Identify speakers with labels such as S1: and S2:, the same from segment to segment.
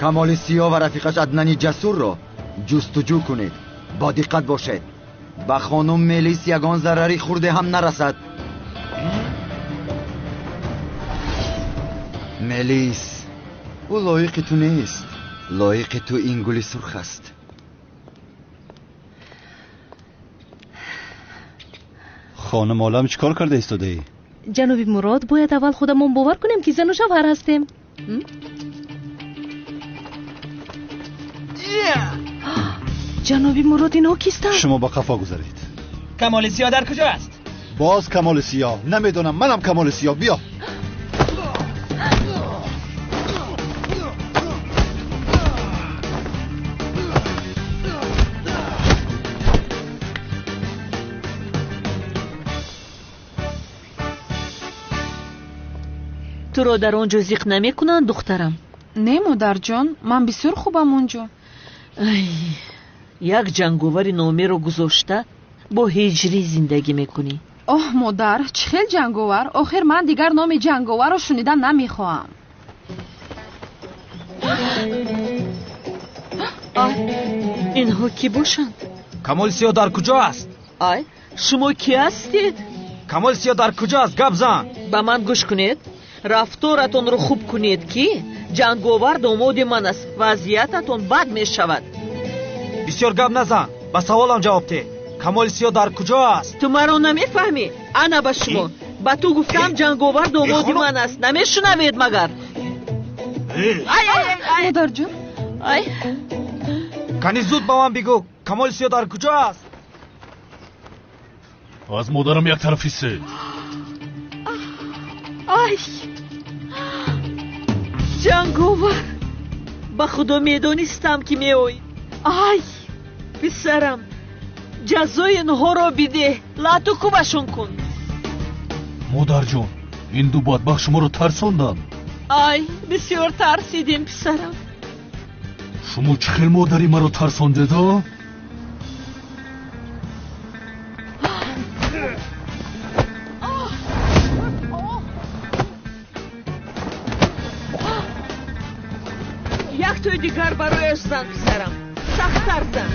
S1: Камоли Сиёҳ ва рафиқаш Аднани Ҷасурро ҷустуҷӯ кунед. Бо диққат бошед. Ба хонум Мелис ягон зарари хурде ҳам нарасад. Мелис, ӯ лоиқи ту нест. Лоиқи ту ин гули сурх аст.
S2: Хонум Олам, чӣ кор карда истодаӣ?
S3: Ҷаноби Мурод, бояд аввал худамон бовар кунем, ки зану шавҳар ҳастем. Ҷаноби Мурод, инҳо кистанд?
S2: Шумо ба қафо гузаред.
S4: Камоли Сиёҳ дар куҷо аст?
S2: Боз Камоли Сиёҳ? Намедонам, манам Камоли Сиёҳ. Биё.
S5: Туро дар он ҷо зиқ намекунанд, духтарам?
S6: Не, модарҷон, ман бисёр хубам он ҷо.
S5: Ай, як ҷанговари номеро гузошта бо ҳиҷрӣ зиндагӣ мекунӣ.
S6: Оҳ, модар, чӣ хел ҷанговар? Охир ман дигар номи ҷанговарро шунида намехоҳам.
S5: Инҳо кӣ бошанд?
S4: Камоли Сиёҳ дар куҷо аст?
S5: Ай, шумо кӣ ҳастед?
S4: Камоли Сиёҳ дар куҷо аст? Гап зан.
S5: Ба ман гӯш кунед. Рафторатонро хуб кунед, ки ҷанговар домоди ман аст. Вазъиятатон бад мешавад.
S4: Бисёр гап назан, ба саволам ҷавоб деҳ. Камоли Сиёҳ дар куҷо аст?
S5: Ту маро намефаҳмӣ? Ана ба шумо. Ба ту гуфтам, ҷанговар домоди ман аст. Намешунавед магар?
S6: Модарҷон.
S5: Ай.
S4: Кани зуд ба ман бигӯ, Камоли Сиёҳ дар куҷо аст?
S7: Аз модарам як тараф истед.
S5: Ай, ҷанговар, ба худо медонистам, ки меоӣ. Ай, писарам, ҷазои инҳоро бидеҳ, лату кӯбашон кун.
S7: Модарҷон, ин ду бадбахт шуморо тарсонданд.
S5: Ай, бисёр тарсидем, писарам.
S7: Шумо чӣ хел модари маро тарсондед, а?
S5: Як тои дигар барояш зан, писарам. Сахттар зан.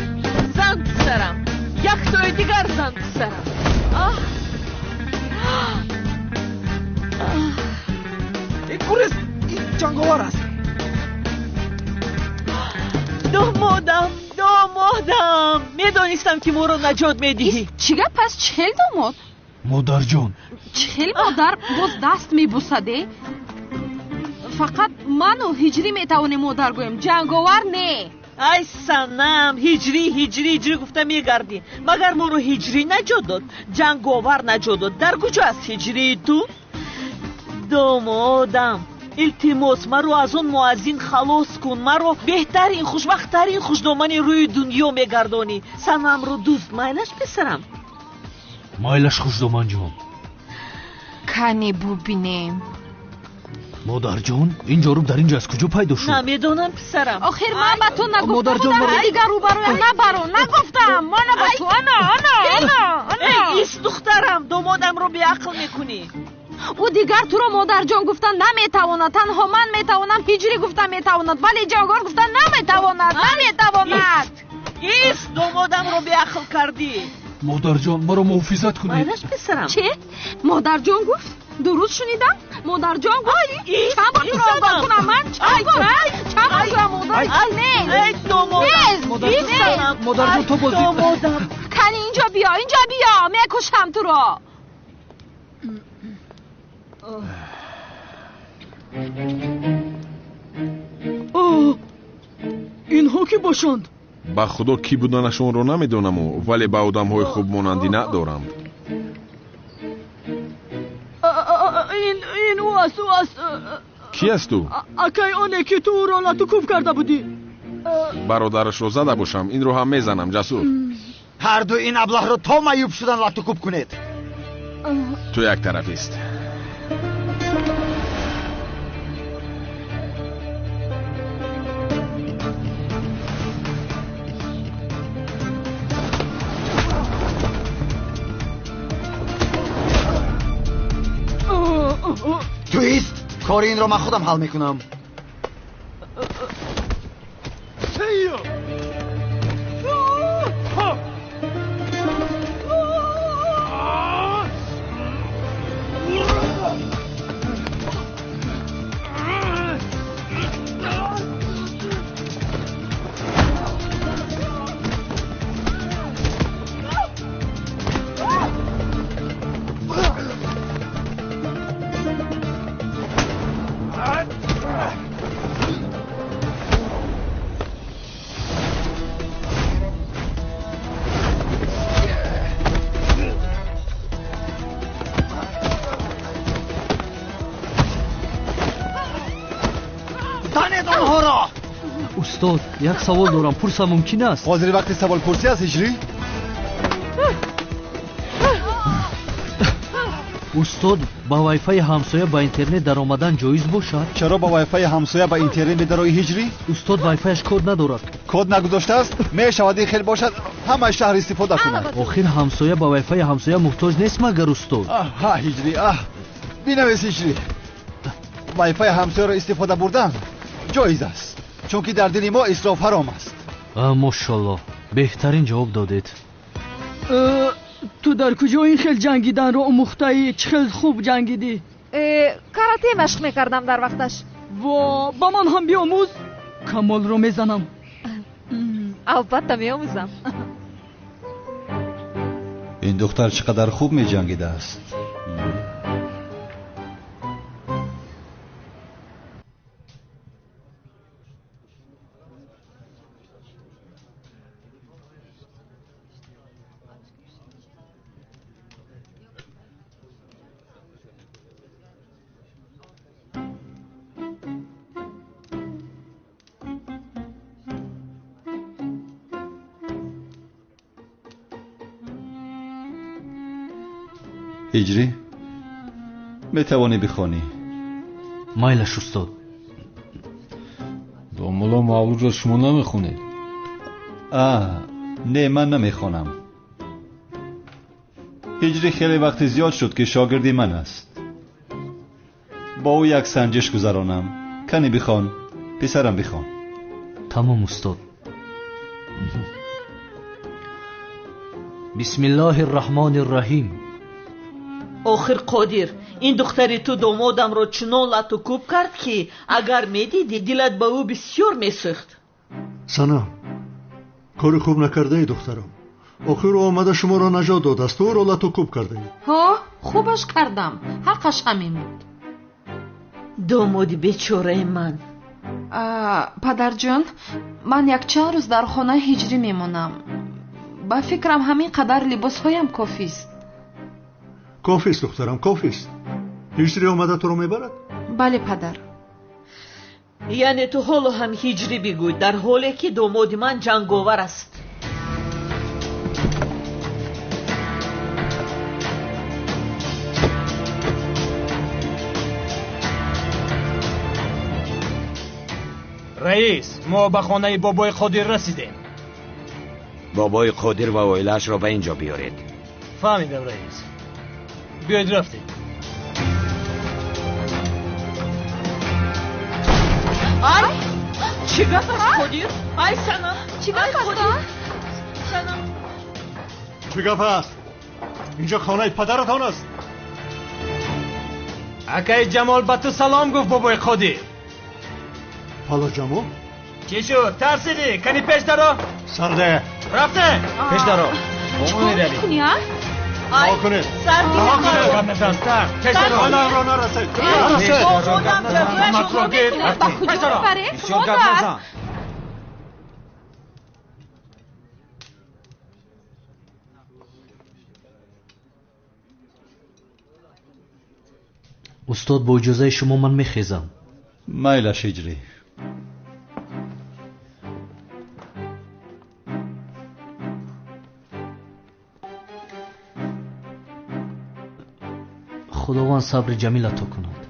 S5: Зан, писарам. Як тои дигар зан, писарам.
S4: Гурез, ин ҷанговар аст.
S5: Домодам, домодам, медонистам, ки моро наҷот медиҳӣ.
S6: Чӣ гап аст? Чӣ хел домод?
S7: Модарҷон.
S6: Чӣ хел модар боз даст мебусаде? Фақат ману ҳиҷрӣ метавонем модар гӯем, ҷанговар не.
S5: Ай санам, ҳиҷрӣ, ҳиҷрӣ, ҳиҷрӣ гуфта мегардӣ. Магар моро ҳиҷрӣ наҷот дод? Ҷанговар наҷот дод. Дар куҷо аст ҳиҷрии ту? Домодам, илтимос, маро аз он муаззин халос кун. Маро беҳтарин, хушбахттарин хушдомани рӯи дунё мегардонӣ. Санамро дӯст майлаш, писарам?
S7: Майлаш, хушдоманҷон.
S6: Кане бубинем.
S7: Модарҷон, ин ҷоруб дар инҷо аз куҷо пайдо шуд?
S5: Намедонам, писарам.
S6: Охир ман ба ту нагуфта будам, ки дигар рӯбароям набаро. Нагуфтам. Мана ба ту. Ана, ана, ана, ана.
S5: Эй, ис, духтарам, домодамро беақл мекунӣ.
S6: Ӯ дигар туро модарҷон гуфта наметавонад. Танҳо ман метавонам, ҳиҷрӣ гуфта метавонад, вале ҷанговар гуфта наметавонад. Наметавонад.
S5: Ис, домодамро беақл кардӣ.
S7: Модарҷон, маро муҳофизат кунед.
S5: Майлаш, писарам.
S6: Чӣ? Модарҷон гуфт? Дуруст шунидам? Модарҷон гуфт? Чанд бор туро огоҳ кунам ман? Чанд бор? Чанд бор гӯям модар?
S5: Эй, домодам,
S4: Модарҷон, то бозӣ.
S5: Домодам.
S6: Кани инҷо биё, инҷо биё, мекушам туро.
S8: Инҳо кӣ бошанд?
S9: Ба худо, кӣ буданашонро намедонаму, вале ба одамҳои хуб монандӣ надорам.
S8: Ин ӯ аст, ӯ аст.
S9: Кӣ аст ӯ?
S8: Акай оне, ки ту ӯро латукӯб карда будӣ.
S9: Бародарашро зада бошам, инро ҳам мезанам, Ҷасур.
S1: Ҳарду ин аблаҳро то маъюб шудан латукӯб кунед.
S9: Ту як тарафист.
S1: Туист, кори инро ман худам ҳал мекунам.
S7: Устод, як савол дорам, пурсам мумкин аст?
S2: Ҳозир вақти саволпурсӣ аст, Ҳиҷрӣ?
S7: Устод, ба вайфаи ҳамсоя ба интернет даромадан ҷоиз бошад?
S2: Чаро ба вайфаи ҳамсоя ба интернет медароӣ, Ҳиҷрӣ?
S7: Устод, вайфаяш код надорад.
S2: Код нагузоштааст? Мешавад ин хел бошад, ҳамаи шаҳр истифода кунад.
S7: Охир ҳамсоя ба вайфаи ҳамсоя муҳтоҷ нест магар, устод?
S2: Ҳа, Ҳиҷрӣ, аҳ, бинавис, Ҳиҷрӣ. Вайфаи ҳамсояро истифода бурдан ҷоиз аст, чунки дар дини мо исроф ҳаром аст.
S7: Мошаллоҳ, беҳтарин ҷавоб додед.
S8: Ту дар куҷо ин хел ҷангиданро омӯхтаӣ? Чӣ хел хуб ҷангидӣ?
S6: Карате машқ мекардам дар вақташ.
S8: Во, ба ман ҳам биомӯз. Камолро мезанам.
S6: Албатта меомӯзам.
S2: Ин духтар чӣ қадар хуб меҷангидааст. Ҳиҷрӣ, метавонӣ бихонӣ?
S7: Майлаш, устод.
S10: Домулло, мавлудро шумо намехонед?
S2: Не, ман намехонам. Ҳиҷрӣ хеле вақти зиёд шуд, ки шогирди ман аст. Бо ӯ як санҷиш гузаронам. Кани бихон, писарам, бихон.
S7: Тамом, устод. Бисмиллоҳи рраҳмони рраҳим.
S5: Охир Қодир, ин духтари ту домодамро чунон лату кӯб кард, ки агар медидӣ, дилат ба ӯ бисёр месӯхт.
S11: Санам, кори хуб накардаи, духтарам. Охир ӯ омада шуморо наҷот додааст, ту ӯро лату кӯб кардаӣ.
S6: Ҳо, хубаш кардам, ҳаққаш ҳамин буд.
S5: Домоди бечораи ман.
S6: Падарҷон, ман якчанд рӯз дар хонаи Ҳиҷрӣ мемонам. Ба фикрам, ҳамин қадар либосҳоям кофист.
S11: Кофист, духтарам, кофист. Ҳиҷрӣ омада туро мебарад?
S6: Бале, падар.
S5: Яъне ту ҳоло ҳам Ҳиҷрӣ бигӯй, дар ҳоле ки домоди ман ҷанговар аст.
S4: Раис, мо ба хонаи бобои Қодир расидем.
S12: Бобои Қодир ва оилаашро ба ин ҷо биёред.
S4: Фаҳмидам, раис. Биёед, рафтем.
S5: Ай, чӣ гап аст, Қодир? Ай, Санам,
S6: чӣ гап аст?
S5: Санам,
S11: чӣ гап аст? Инҷо хонаи падаратон аст.
S4: Акаи Ҷамол ба ту салом гуфт, бобои Қодир.
S11: Ҳало Ҷамол?
S4: Чӣ шуд, тарсидӣ? Кани пеш даро.
S11: Сарде,
S4: рафтем. Пеш даро.
S6: Чӣ кор мекунӣ, а?
S11: Раҳо кунед, раҳо кунед.
S4: Гап назан, сар. Пеш даро.
S11: Хонаамро нарасед, нарасед.
S6: Ба куҷо мебаред?
S4: Бисёр гап назан.
S7: Устод, бо иҷозаи шумо ман мехезам.
S2: Майлаш, Ҳиҷрӣ.
S7: Худованд сабри ҷамил ато кунад.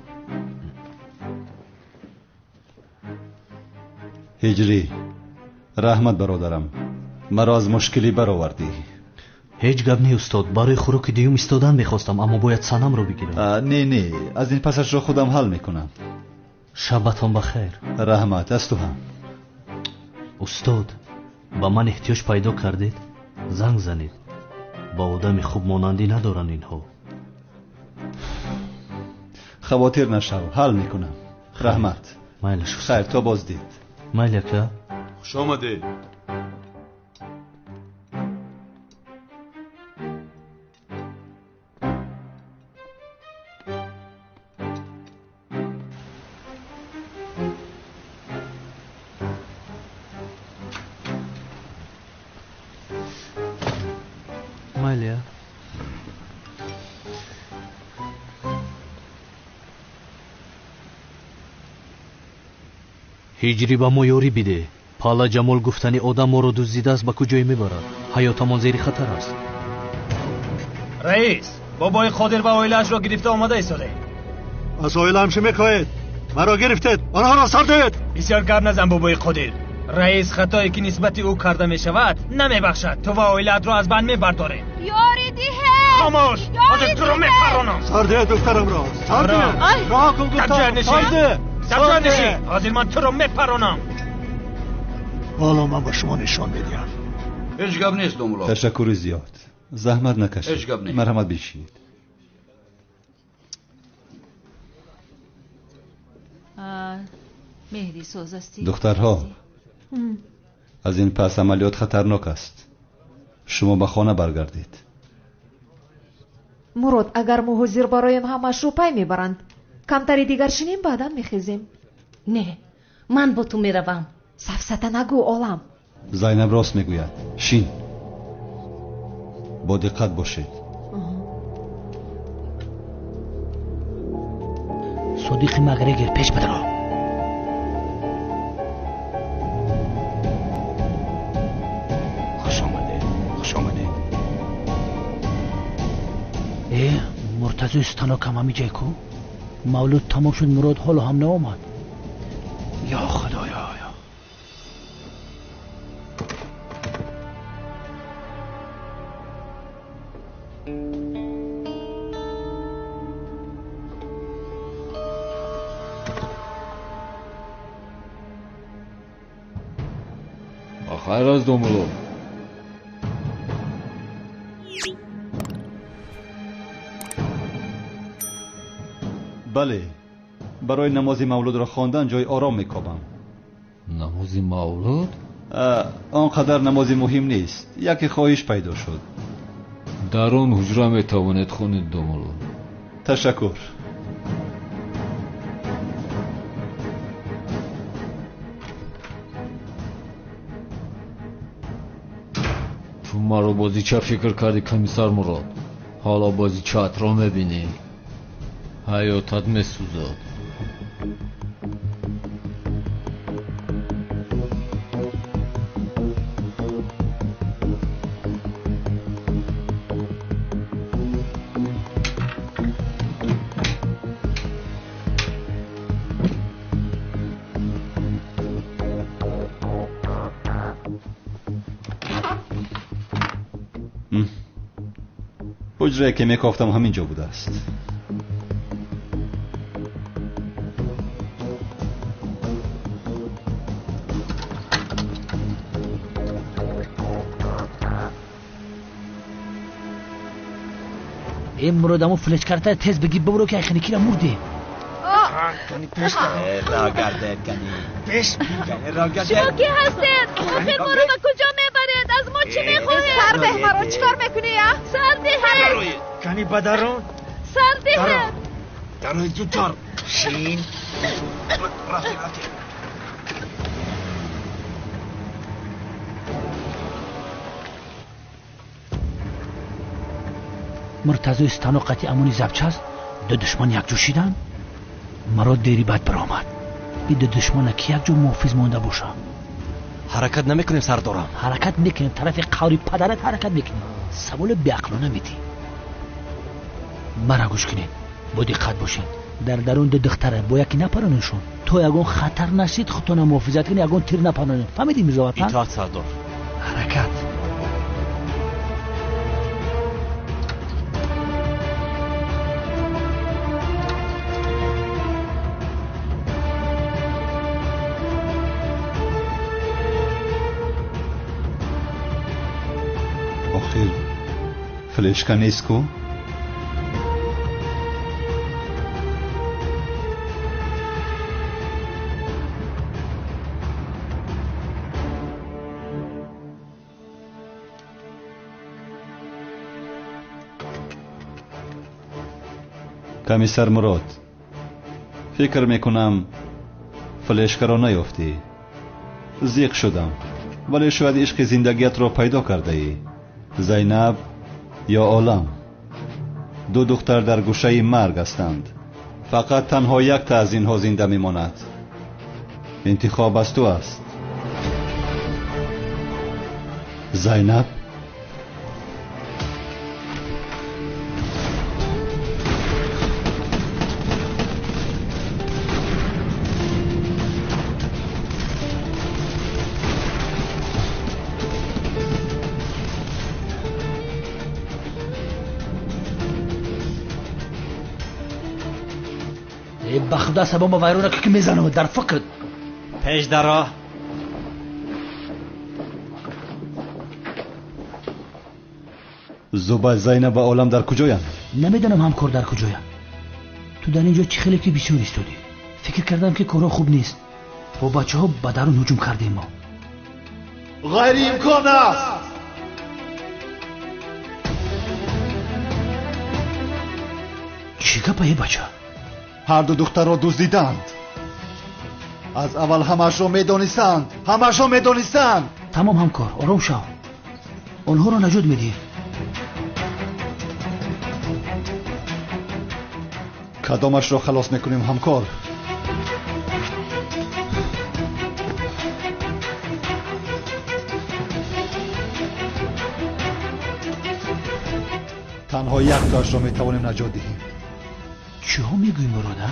S2: Ҳиҷрӣ, раҳмат, бародарам, маро аз мушкилӣ баровардӣ.
S7: Ҳеҷ гап не, устод. Барои хӯроки дуюм истодан мехостам, аммо бояд Санамро бигирам.
S2: Не, не, аз ин пасашро худам ҳал мекунам.
S7: Шабатон ба хайр.
S2: Раҳмат, аз ту ҳам.
S7: Устод, ба ман эҳтиёҷ пайдо кардед, занг занед. Ба одами хуб монандӣ надоранд инҳо.
S2: Хавотир нашав, ҳал мекунам. Раҳмат.
S7: Майлаш.
S2: Хайр, то боздид.
S7: Майли, ака.
S9: Хуш омадед.
S7: Майли. Ҳиҷрӣ, ба мо ёрӣ бидеҳ. Пала Ҷамол гуфтани одам моро дуздидааст, ба куҷое мебарад? Ҳаётамон зери хатар аст.
S4: Раис, бобои Қодир ва оилаашро гирифта омада истодаем.
S11: Аз оилаам чӣ мехоҳед? Маро гирифтед, онҳоро сар диҳед.
S4: Бисёр гап назан, бобои Қодир. Раис хатое ки нисбати ӯ карда мешавад намебахшад. Ту ва оилаатро аз банд мебардорем.
S6: Ёрӣ диҳед!
S4: Хомӯш! Ҳозир туро мепаронам.
S11: Сар диҳед духтарамро. Сар диҳед! Роҳ кун гуфтам. Сар диҳ!
S4: Дар нишин! Ҳозир ман туро мепаронам.
S11: Ҳоло ман ба шумо нишон медиҳам.
S13: Ҳеҷ гап нест, домулло.
S2: Ташаккури зиёд. Заҳмат накашед.
S13: Ҳеҷ гап нест.
S2: Марҳамат, бишинед.
S3: Меҳри соз ҳастӣ?
S2: Духтарҳо, аз ин пас амалиёт хатарнок аст. Шумо ба хона баргардед.
S14: Мурод, агар мо ҳозир бароем, ҳамаашро пай мебаранд. Камтари дигар шинем, баъдан мехезем.
S3: Не, ман бо ту меравам.
S14: Сафсата нагӯ, олам.
S2: Зайнаб рост мегӯяд. Шин, бо диққат бошед.
S15: Содиқи Макгрегор, пеш бидаро.
S12: Хуш омадед, хуш омадед.
S15: Э, Муртазои станокам ҳамиҷай ку? Мавлуд тамом шуд, Мурод ҳоло ҳам наомад. Ё Худоё!
S10: Хайр аст, домулло.
S2: Бале, барои намози мавлудро хондан ҷои ором мекобам.
S10: Намози мавлуд?
S2: Он қадар намози муҳим нест. Яке хоҳиш пайдо шуд.
S10: Дар он ҳуҷра метавонед хонед, домулло.
S2: Ташаккур.
S10: Ту маро бозича фикр кардӣ, комиссар Мурод. Ҳоло бозичаатро мебинӣ. Ҳаётат месӯзад.
S2: Ҳуҷрае ки мекофтам ҳамин ҷо будааст.
S15: Э, Мурод, аммо флешкарта тез бигир, бибуро ки айхиникира мурдем.
S12: Роҳ гардед, кани. Пеш, кани, роҳ гардед.
S6: Шумо ки ҳастед? Охир моро ба куҷо мебаред? Аз мо чӣ мехоҳед? Сар деҳ маро, чӣ кор мекунӣ, а? Сар деҳ!
S4: Кани ба дарун.
S6: Сар деҳ!
S12: Дарои зудтар. Шин. Рафтем, рафтем.
S15: Муртазои станоқати амони запчаст ду душман якҷо шиданд. Маро дери бад баромад. Ин ду душмана ки якҷо муҳофиз монда бошам.
S16: Ҳаракат намекунем, сардорам.
S15: Ҳаракат мекунем, тарафи қаври падарат ҳаракат мекунем. Саволи беақлона медиҳ. Мара гӯш кунед, бо диққат бошед. Дар дарун ду духтара бо яке напаронедшон. То ягон хатар нашид, худтона муҳофизат кунед, ягон тир напаронед. Фаҳмидӣ, Мирзоватан?
S16: Итоат, сардор.
S15: Ҳаракат.
S2: Охир флешка нест ку? Комиссар Мурод, фикр мекунам флешкаро наёфтӣ. Зиқ шудам, вале шояд ишқи зиндагиятро пайдо кардаӣ. Зайнаб ё Олам. Ду духтар дар гӯшаи марг ҳастанд. Фақат танҳо якта аз инҳо зинда мемонад. Интихоб аз ту аст. Зайнаб,
S15: ба худо сабома вайрона ки мезанам дар фикр.
S16: Пеш даро.
S2: Зубайд, Зайнаб ва Олам дар куҷоянд?
S15: Намедонам ҳамкор дар куҷоянд. Ту дар ин ҷо чӣ хеле ки бисёр истодӣ. Фикр кардам ки корҳо хуб нест. Бо бачаҳо ба дарун ҳуҷум кардем мо.
S2: Ғайриимкон аст.
S15: Чӣ гапа е бача?
S2: Ҳар ду духтарро дуздиданд. Аз аввал ҳамаашро медонистанд. Ҳамаашро медонистанд.
S15: Тамом ҳамкор, ором шав. Онҳоро наҷот медиҳем.
S2: Кадомашро халос мекунем ҳамкор? Танҳо яктоашро метавонем наҷот диҳем.
S15: Чиҳо мегӯӣ, Мурод, а?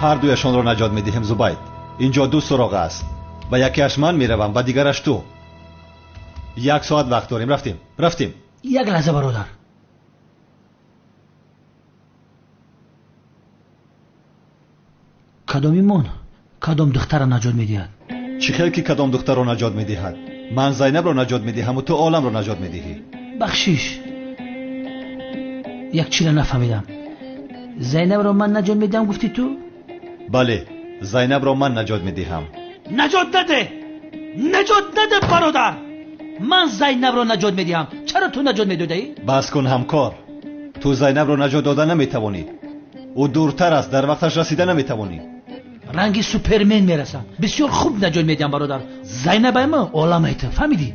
S2: Ҳар дуяшонро наҷот медиҳем, Зубайд. Инҷо ду суроға аст. Ба якеаш ман меравам, ба дигараш ту. Як соат вақт дорем. Рафтем, рафтем.
S15: Як лаҳза, бародар. Кадомимон кадом духтарро наҷот медиҳад?
S2: Чӣ хел ки кадом духтарро наҷот медиҳад? Ман Зайнабро наҷот медиҳаму ту Оламро наҷот медиҳӣ.
S15: Бахшиш, як чиро нафаҳмидам. Зайнабро ман наҷот медиҳам, гуфтӣ ту?
S2: Бале, Зайнабро ман наҷот медиҳам.
S15: Наҷот наде! Наҷот наде, бародар! Ман Зайнабро наҷот медиҳам. Чаро ту наҷот медодаӣ?
S2: Бас кун ҳамкор. Ту Зайнабро наҷот дода наметавонӣ. Ӯ дуртар аст, дар вақташ расида наметавонӣ.
S15: Ранги Супермен мерасам. Бисёр хуб наҷот медиҳам, бародар. Зайнаб ма, Олам ту. Фаҳмидӣ?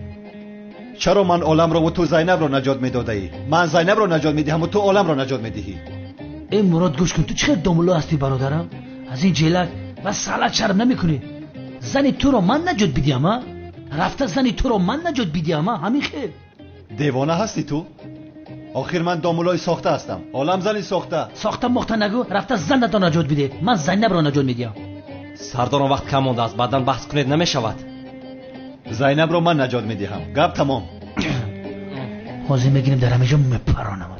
S2: Чаро ман Оламро ва ту Зайнабро наҷот медодаӣ? Ман Зайнабро наҷот медиҳам ва ту Оламро наҷот медиҳӣ.
S15: Эй Мурод, гӯш кун, ту чӣ хел домулло ҳастӣ, бародарам? Аз ин ҷелак ва салат шарм намекунӣ? Зани туро ман наҷот бидиҳам, а? Рафта зани туро ман наҷот бидиҳам, а? Ҳамин хел.
S2: Девона ҳастӣ ту? Охир ман домуллои сохта ҳастам. Олам зани сохта.
S15: Сохта мохта нагӯ, рафта занатро наҷот бидеҳ. Ман Зайнабро наҷот медиҳам.
S16: Сардорам, вақт кам мондааст, баъдан баҳс кунед намешавад.
S2: Зайнабро ман наҷот медиҳам. Гап тамом.
S15: Ҳозир мегирем дар ҳамин ҷо мепаронам.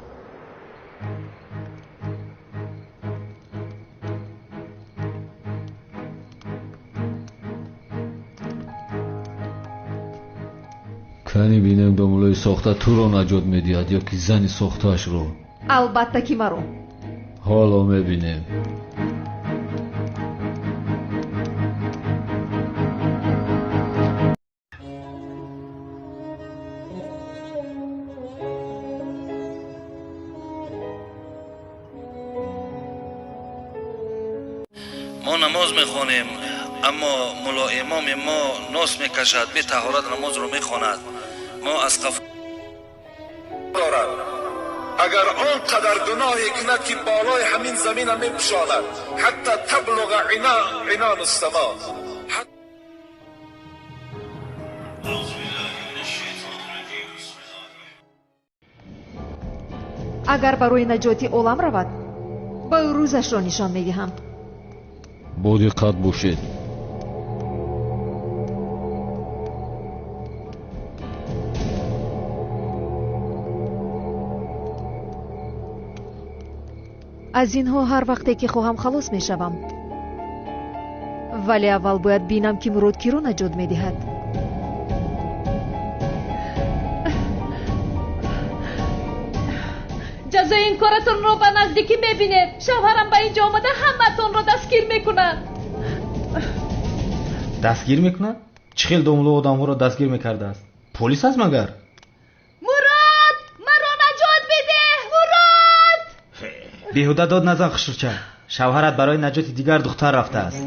S10: Кани бинем домуллои сохта туро наҷот медиҳад ё ки зани сохтаашро?
S14: Албатта ки маро.
S10: Ҳоло мебинем.
S13: Мо намоз мехонем, аммо мулло имоми мо нос мекашад, бетаҳорат намозро мехонад. Мо аз қаф
S17: дорад. Агар он қадар гуноҳе кунад ки болои ҳамин замина мепӯшонад, ҳатто таблуға инону само.
S14: Агар барои наҷоти Олам равад, ба ӯ рӯзашро нишон медиҳам.
S10: Бо диққат бошед.
S14: Аз инҳо ҳар вақте ки хоҳам халос мешавам. Вале аввал бояд бинам ки Мурод киро наҷот медиҳад.
S3: Ҷазои ин коратонро ба наздикӣ мебинед. Шавҳарам ба инҷо омада ҳамаатонро дастгир мекунад.
S18: Дастгир мекунад? Чӣ хел домулло одамҳоро дастгир мекардааст? Полис аст магар?
S3: Мурод, маро наҷот бидеҳ! Мурод!
S18: Беҳуда дод назан хушрӯча. Шавҳарат барои наҷоти дигар духтар рафтааст.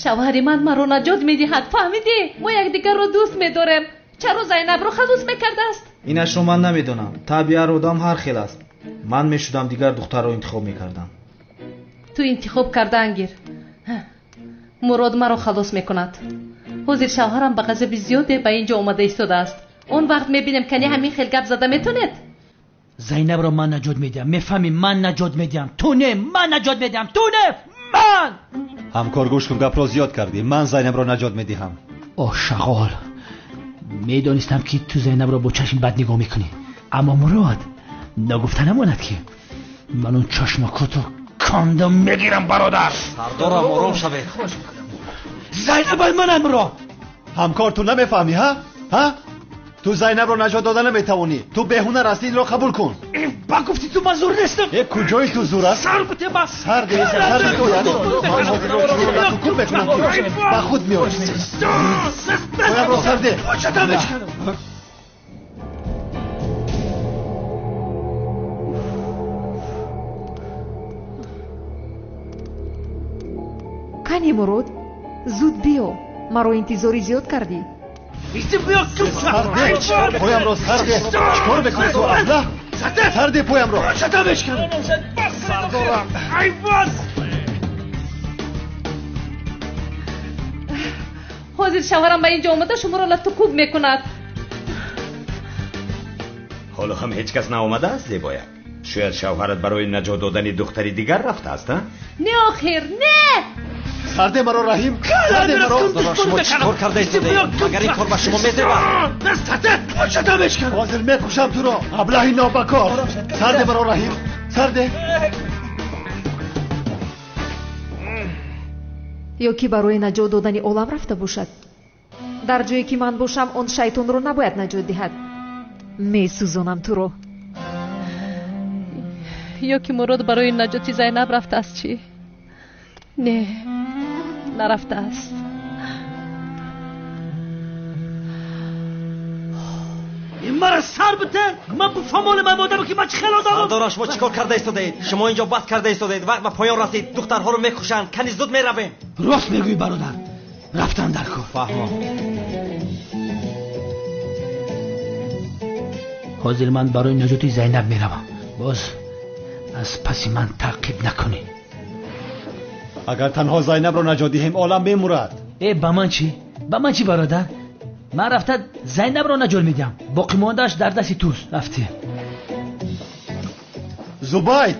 S3: Шавҳари ман маро наҷот медиҳад, фаҳмидӣ? Мо якдигарро дӯст медорем. Чаро Зайнабро халос мекардааст?
S18: Инашро ман намедонам. Табъи ҳар одам ҳар хел аст. Ман мешудам дигар духтарро интихоб мекардам.
S3: Ту интихоб кардаан гир. Мурод маро халос мекунад. Ҳозир шавҳарам ба ғазаби зиёде ба ин ҷо омада истодааст. Он вақт мебинем, кани ҳамин хел гап зада метонед?
S15: Зайнабро ман наҷот медиҳам. Мефаҳмӣ, ман наҷот медиҳам. Ту не, ман наҷот медиҳам. Ту не, ман!
S2: Ҳамкор, гӯш кун, гапро зиёд кардӣ. Ман Зайнабро наҷот медиҳам.
S15: О шағол, медонистам ки ту Зайнабро бо чашми бад нигоҳ мекунӣ. Аммо Мурод, нагуфта намонад ки ман он чашмакотро кандам мегирам, бародар.
S16: Сардорам, ором шавед.
S15: Зайнаб ай манам ро.
S2: Ҳамкор, ту намефаҳмӣ, ҳа? Ҳа? Ту Зайнабро наҷот дода наметавонӣ. Ту беҳунар ҳастӣ, инро қабул кун.
S15: Ба гуфти ту ман зур нестам.
S2: Э, куҷои ту зур аст?
S15: Сар бите ба
S2: сар де, сар де, ман ҳозирро чунон лату куб мекунам ки ба худ меоӣ. Поямро сар де.
S14: Кани Мурод, зуд биё. Маро интизори зиёд кардӣ.
S2: Поямро сар де. Чикор мекунӣ ту, абла? Сар де поямро.
S17: Сардорам, ҳайвон!
S3: Ҳозир шавҳарам ба ин ҷо омада шуморо лату куб мекунад.
S12: Ҳоло ҳам ҳеҷ кас наомадааст, зебояк. Шояд шавҳарат барои наҷот додани духтари дигар рафтааст, а?
S3: Не, охир, не!
S2: Сарде маро, Раҳим, сарде маро.
S16: Шумо чӣ кор карда истодаед? Магар ин кор ба шумо мезебад?
S2: Ҳозир мекушам туро, аблаҳи нобакор. Сарде маро, Раҳим, сарде.
S14: Ё ки барои наҷот додани олам рафта бошад. Дар ҷое ки ман бошам, он шайтонро набояд наҷот диҳад. Месӯзонам туро.
S3: Ё ки Мурод барои наҷоти Зайнаб рафтааст чӣ? Не, нарафтааст.
S15: Мара сар бите, ман буфамолам ман одаме ки ман чӣ хел одамам.
S16: Сардорам, шумо чӣ кор карда истодаед? Шумо инҷо баҳс карда истодаед. Вақт ба поён расид. Духтарҳоро мекушанд. Кани зуд меравем.
S15: Рост мегӯӣ, бародар. Рафтан дар кор.
S16: Фаҳмо.
S15: Ҳозир ман барои наҷоти Зайнаб меравам. Боз аз паси ман таъқиб накунӣ.
S2: Агар танҳо Зайнабро наҷот диҳем, олам мемурад.
S15: Э, ба ман чӣ? Ба ман чӣ, бародар? Ман рафта Зайнабро наҷот медиҳам. Боқимондааш дар дасти туст. Рафтем.
S2: Зубайд,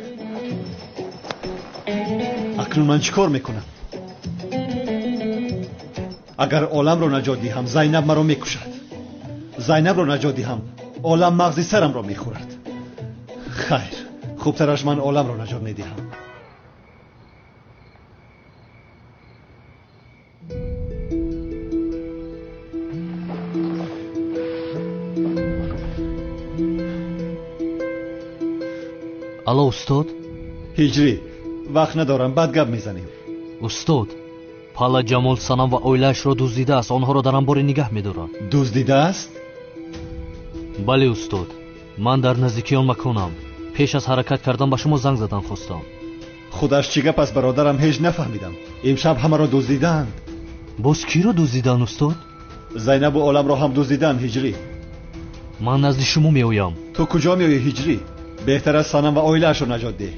S2: акнун ман чӣ кор мекунам? Агар оламро наҷот диҳам, Зайнаб маро мекушад. Зайнабро наҷот диҳам, олам мағзи сарамро мехӯрад. Хайр, хубтараш ман оламро наҷот медиҳам.
S7: Алло, устод?
S2: Ҳиҷрӣ, вақт надорам, баъд гап мезанем.
S7: Устод, Пала Ҷамол Санам ва оилаашро дуздидааст. Онҳоро дар анборе нигаҳ медорад.
S2: Дуздидааст?
S7: Бале, устод. Ман дар наздикии он маконам. Пеш аз ҳаракат кардан ба шумо занг задан хостам.
S2: Худаш чӣ гап аст, бародарам, ҳеҷ нафаҳмидам. Имшаб ҳамаро дуздидаанд.
S7: Боз киро дуздиданд, устод?
S2: Зайнабу оламро ҳам дуздиданд, Ҳиҷрӣ.
S7: Ман назди шумо меоям.
S2: Ту куҷо меоӣ, Ҳиҷрӣ? Беҳтар аст Санам ва оилаашро наҷот деҳ.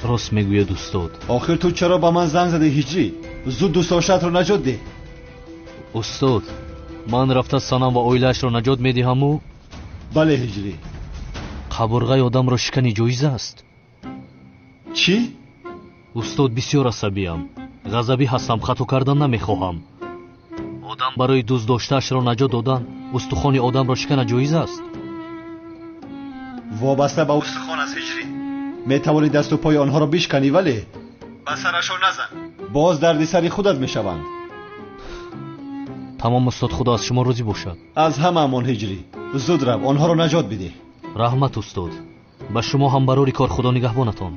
S7: Рост мегӯяд, устод.
S2: Охир ту чаро ба ман занг задӣ, Ҳиҷрӣ? Зуд дӯстдоштаатро наҷот деҳ.
S7: Устод, ман рафта Санам ва оилаашро наҷот медиҳаму?
S2: Бале, Ҳиҷрӣ.
S7: Қабурғаи одамро шикани ҷоиз аст?
S2: Чӣ?
S7: Устод, бисёр асабиям. Ғазабӣ ҳастам, хато кардан намехоҳам. Одам барои дӯстдоштаашро наҷот додан устухони одамро шикана ҷоиз аст?
S2: Вобаста ба устухон аст, Ҳиҷрӣ. Метавонӣ дасту пои онҳоро бишканӣ, вале ба сарашон назан. Боз дарди сари худат мешаванд.
S7: Тамом, устод, худо аз шумо розӣ бошад.
S2: Аз ҳамаамон, Ҳиҷрӣ. Зуд рав, онҳоро наҷот бидеҳ.
S7: Раҳмат, устод. Ба шумо ҳам барори кор, худо нигаҳбонатон.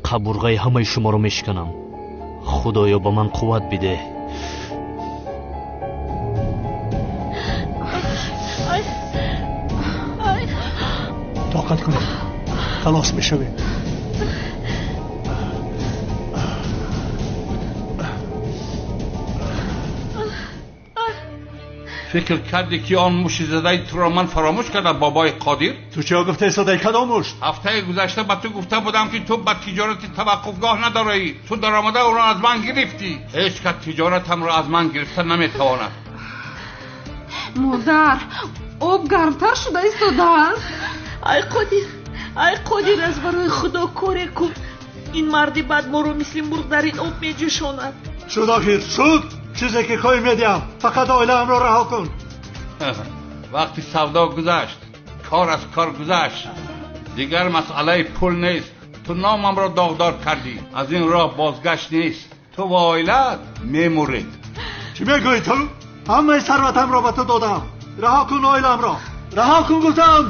S7: Қабурғаи ҳамаи шуморо мешиканам. Худоё, ба ман қувват бидеҳ.
S5: Ай, ай.
S11: Тоқат кунед, халос мешавем.
S19: Фикр кардӣ ки он муши задаи туро ман фаромӯш кардам, бобои Қодир?
S11: Ту чиё гуфта истодаӣ? Кадом мушт?
S19: Ҳафтаи гузашта ба ту гуфта будам ки ту ба тиҷорати таваққуфгоҳ надораӣ. Ту даромада ӯро аз ман гирифтӣ. Ҳеҷ кас тиҷоратамро аз ман гирифта наметавонад.
S6: Модар, об гармтар шуда истодааст.
S5: Ай Қодир, ай Қодир, аз барои Худо коре кун. Ин марди бад моро мисли мурғ дар ин об меҷӯшонад.
S11: Шуд охир, шуд! Чизе ки хоҳӣ медиҳам, фақат оилаамро раҳо кун.
S19: Вақти савдо гузашт, кор аз кор гузашт. Дигар масъалаи пул нест. Ту номамро доғдор кардӣ. Аз ин роҳ бозгашт нест. Ту ва оилаат мемуред.
S11: Чӣ мегӯӣ ту? Ҳамаи сарватамро ба ту додам. Раҳо кун оиламро. Раҳо кун гуфтам.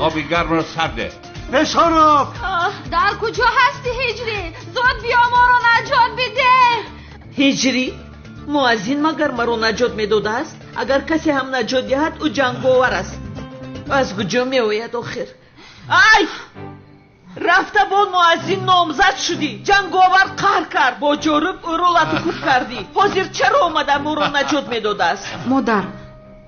S19: Оби гармро сарде.
S11: Бешараф!
S6: Дар куҷо ҳастӣ, Ҳиҷрӣ? Зуд биё, моро наҷот бидеҳ.
S5: Ҳиҷрӣ? Муаззин магар маро наҷот медодааст? Агар касе ҳам наҷот диҳад, ӯ ҷанговар аст. Аз куҷо меояд охир? Ай! Рафта бо муаззин номзад шудӣ. Ҷанговар қаҳр кард, бо ҷоруб ӯро латукӯб кардӣ. Ҳозир чаро омада моро наҷот медодааст?
S6: Модар,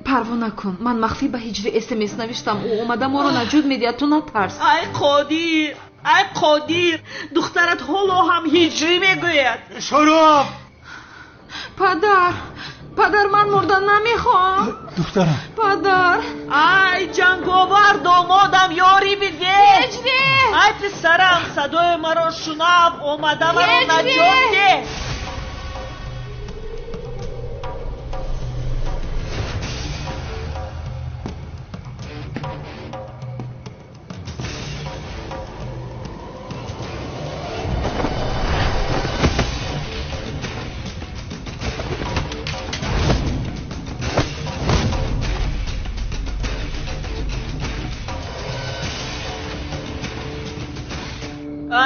S6: парво накун. Ман махфӣ ба Ҳиҷрӣ СМС навиштам. Ӯ омада моро наҷот медиҳад. Ту натарс.
S5: Ай Қодир, ай Қодир, духтарат ҳоло ҳам Ҳиҷрӣ мегӯяд.
S11: Шараф!
S6: Падар, падар, ман мурдан намехоҳам.
S11: Духтарам.
S6: Падар.
S5: Ай ҷанговар, домодам, ёрӣ бидеҳ.
S6: Ҳиҷрӣ!
S5: Ай писарам, садои маро шунав, омада маро наҷот деҳ.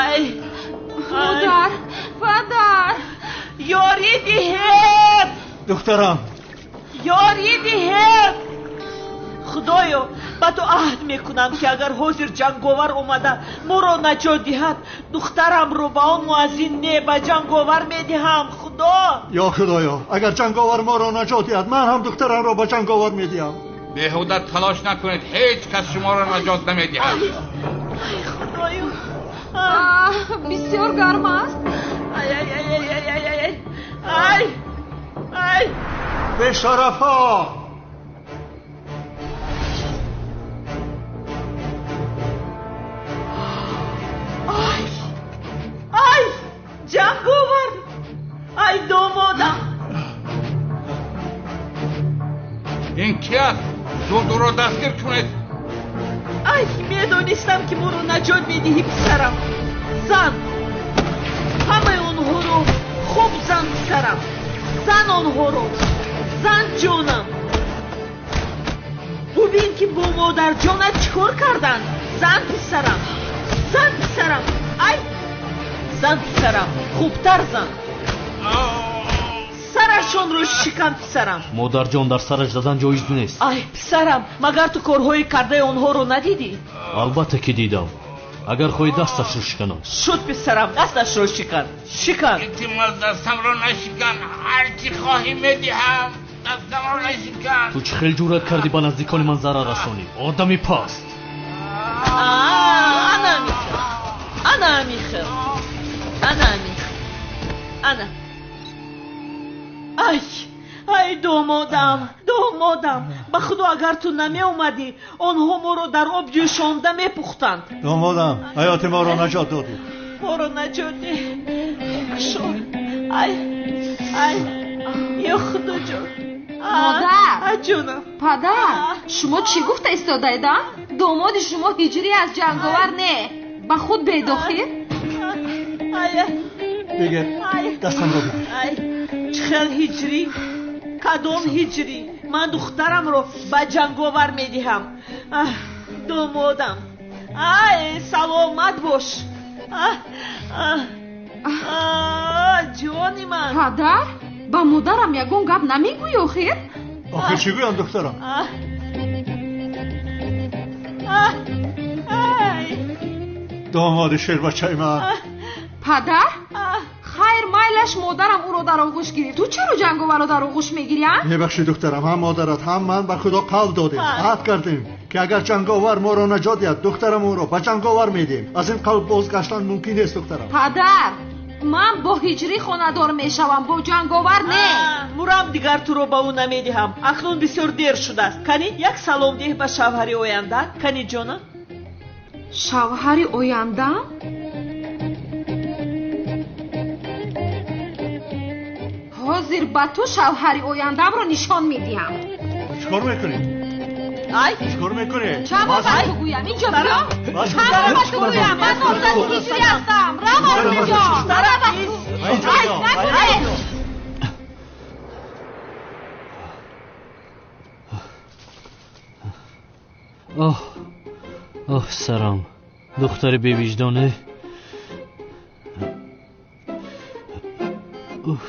S5: Ай!
S6: Модар, падар,
S5: ёрӣ диҳед!
S11: Духтарам!
S5: Ёрӣ диҳед! Худоё, ба ту аҳд мекунам ки агар ҳозир ҷанговар омада моро наҷот диҳад, духтарамро ба он муаззин не, ба ҷанговар медиҳам. Худо!
S11: Ё Худоё, агар ҷанговар моро наҷот диҳад, ман ҳам духтарамро ба ҷанговар медиҳам.
S19: Беҳуда талош накунед, ҳеҷ кас шуморо наҷот намедиҳад.
S5: Ай Худоё!
S6: Бисёр гарм аст.
S5: Ай, ай, ай, ай, ай, ай, ай, ай, ай.
S11: Бешарафҳо!
S5: Ай, ай, ҷанговар! Ай домодам!
S19: Ин ки аст? Зуд ӯро дастгир кунед.
S5: Ай, медонистам ки моро наҷот медиҳӣ, писарам. Зан! Ҳамаи онҳоро хуб зан, писарам. Зан онҳоро. Зан, ҷонам. Бубин ки бо модарҷонат чӣ кор карданд. Зан, писарам. Зан, писарам. Ай! Зан, писарам. Хубтар зан. Сарашонро шикан, писарам.
S7: Модарҷон, дар сараш задан ҷоиз нест.
S5: Ай, писарам, магар ту корҳои кардаи онҳоро надидӣ?
S7: Албатта ки дидам. Агар хоҳӣ дасташро шиканам.
S5: Шуд, писарам, дасташро шикан. Шикан.
S19: Илтимос, дастамро нашикан. Ҳар чӣ хоҳӣ медиҳам. Дастамро нашикан.
S7: Ту чӣ хел ҷуръат кардӣ ба наздикони ман зарар расонӣ? Одами паст.
S5: Ана михел. Ана михел. Ана михел. Ана. Ай, ай, домодам, домодам, ба Худо агар ту намеомадӣ, онҳо моро дар об ҷӯшонда мепухтанд.
S11: Домодам, ҳаёти моро наҷот додӣ.
S5: Моро наҷот деҳ. Кушо. Ай, ай, ё Худоҷон.
S6: Модар!
S5: Ай, ҷонам.
S6: Падар, шумо чӣ гуфта истодаед, а? Домоди шумо Ҳиҷрӣ аст, ҷанговар не. Ба худ бедохир?
S5: Ай,
S11: бигир, дастамро бигир.
S5: Ай, чӣ хел Ҳиҷрӣ? Кадом Ҳиҷрӣ? Ман духтарамро ба ҷанговар медиҳам. Домодам, ай, саломат бош. Ҷони ман.
S6: Падар, ба модарам ягон гап намегӯӣ охир?
S11: Охир чӣ гӯям, духтарам? Домоди шербачаи ман.
S6: Падар, хайр, майлаш, модарам ӯро дар оғӯш гирифт. Ту чаро ҷанговарро дар оғӯш мегирӣ, а?
S11: Мебахшӣ, духтарам, ҳам модарат, ҳам ман ба Худо қавл додем, аҳд кардем, ки агар ҷанговар моро наҷот диҳад, духтарам ӯро ба ҷанговар медиҳем. Аз ин қавл бозгаштан мумкин нест, духтарам.
S6: Падар, ман бо ҳиҷрӣ хонадор мешавам, бо ҷанговар не.
S5: Мурам, дигар туро ба ӯ намедиҳам. Акнун бисёр дер шудааст. Кани, як салом деҳ ба шавҳари оянда. Кани, ҷонам.
S6: Шавҳари ояндаам? Ҳозир ба ту шавҳари ояндаамро нишон медиҳам.
S11: Чӣ кор мекунӣ?
S5: Ай,
S11: чӣ кор мекунӣ?
S6: Чанд бор ба ту гӯям, инҷо биё. Чанд бор ба ту гӯям, ман номзади ҳиҷрӣ ҳастам. Рав аз инҷо. Рав аз Ай, накунед.
S7: Оҳ, оҳ, сарам, духтари бевиҷдоне. Уф.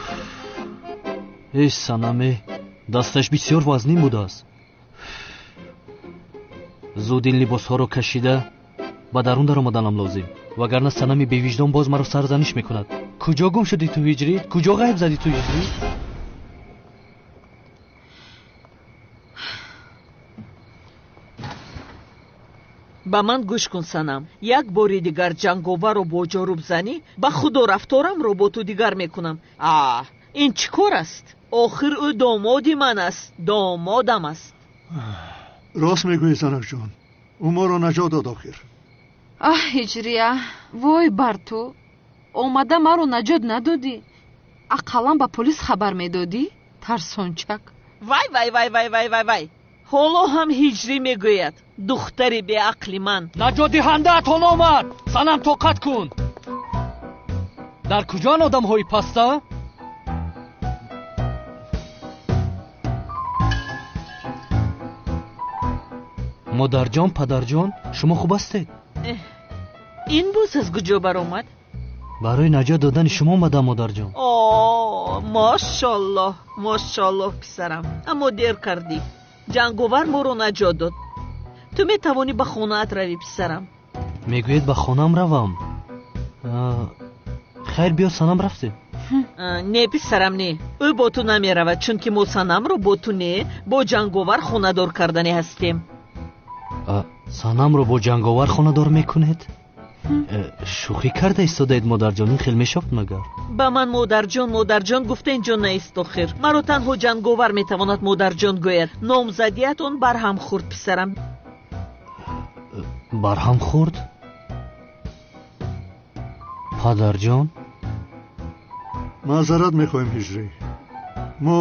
S7: Эй санаме, дасташ бисёр вазнин будааст. Зуд ин либосҳоро кашида ба дарун даромаданам лозим, вагарна санами бевиҷдон боз маро сарзаниш мекунад. Куҷо гум шудӣ ту, ҳиҷрӣ? Куҷо ғайб задӣ ту, ҳиҷрӣ?
S5: Ба ман гӯш кун, санам. Як бори дигар ҷанговарро бо ҷоруб занӣ, ба худо рафторамро бо ту дигар мекунам. А ин чӣ кор аст? Охир ӯ домоди ман аст, домодам аст.
S11: Рост мегӯӣ, занакҷон, ӯ моро наҷот дод охир.
S6: Аҳ, ҳиҷрия, вой бар ту, омада маро наҷот надодӣ. Ақаллан ба полис хабар медодӣ, тарсончак.
S5: Вай, вай, вай, вай, вай, вай, вай, ҳоло ҳам ҳиҷрӣ мегӯяд, духтари беақли ман.
S7: Наҷотдиҳандаатон омад. Санам, тоқат кун. Дар куҷоан одамҳои паста? Модарҷон, падарҷон, шумо хуб ҳастед?
S5: Ин боз аз куҷо баромад?
S7: Барои наҷот додани шумо омадам, модарҷон.
S5: О, мошаллоҳ, мошаллоҳ, писарам, аммо дер кардӣ. Ҷанговар моро наҷот дод. Ту метавонӣ ба хонаат равӣ, писарам.
S7: Мегӯед ба хонаам равам? Хайр, биё, санам, рафтем.
S5: Не, писарам, не, ӯ бо ту намеравад, чунки мо санамро бо ту не, бо ҷанговар хонадор кардане ҳастем.
S7: Санамро бо ҷанговар хонадор мекунед? Шӯхӣ карда истодаед, модарҷон? Ин хел мешавад магар?
S5: Ба ман модарҷон, модарҷон гуфта инҷо наист охир. Маро танҳо ҷанговар метавонад модарҷон гӯяд. Номзадият он барҳам хӯрд, писарам.
S7: Барҳам хӯрд? Падарҷон,
S11: маъзарат мехоҳем, ҳиҷрӣ. Мо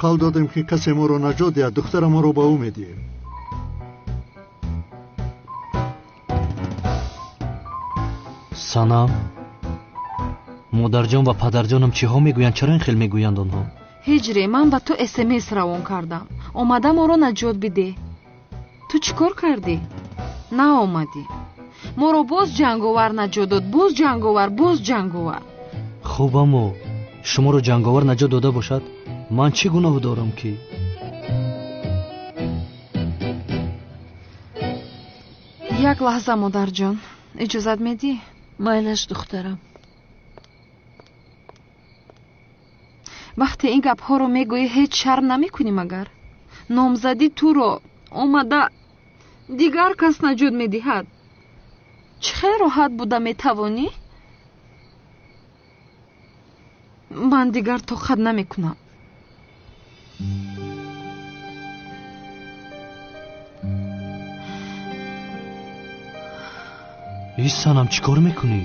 S11: қавл додем, ки касе моро наҷот диҳад, духтарамонро ба ӯ медиҳем.
S7: Санам, модарҷон ва падарҷонам чиҳо мегӯянд? Чаро ин хел мегӯянд онҳо?
S6: Ҳиҷре, ман ба ту смс равон кардам. Омада моро наҷот бидеҳ. Ту чӣ кор кардӣ? Наомадӣ. Моро боз ҷанговар наҷот дод, боз ҷанговар, боз ҷанговар.
S7: Хуб, аммо шуморо ҷанговар наҷот дода бошад, ман чӣ гуноҳ дорам ки?
S6: Як лаҳза, модарҷон, иҷозат медиҳӣ?
S5: Майлаш, духтарам.
S6: Вақте ин гапҳоро мегӯӣ, ҳеҷ шарм намекунӣ магар? Номзадӣ туро омада дигар кас наҷот медиҳад. Чӣ хел роҳат буда метавонӣ? Ман дигар тоқат намекунам.
S7: Эй санам, чӣ кор мекунӣ?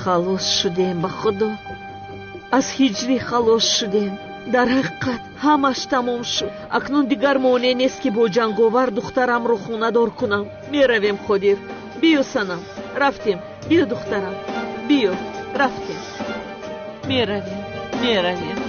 S5: Халос шудем ба Худо. Аз ҳиҷрӣ халос шудем. Дар ҳақиқат ҳамаш тамом шуд. Акнун дигар монеъ нест ки бо ҷанговар духтарамро хонадор кунам. Меравем, Қодир. Биё, санам. Рафтем. Биё, духтарам. Биё. Рафтем. Меравем. Меравем.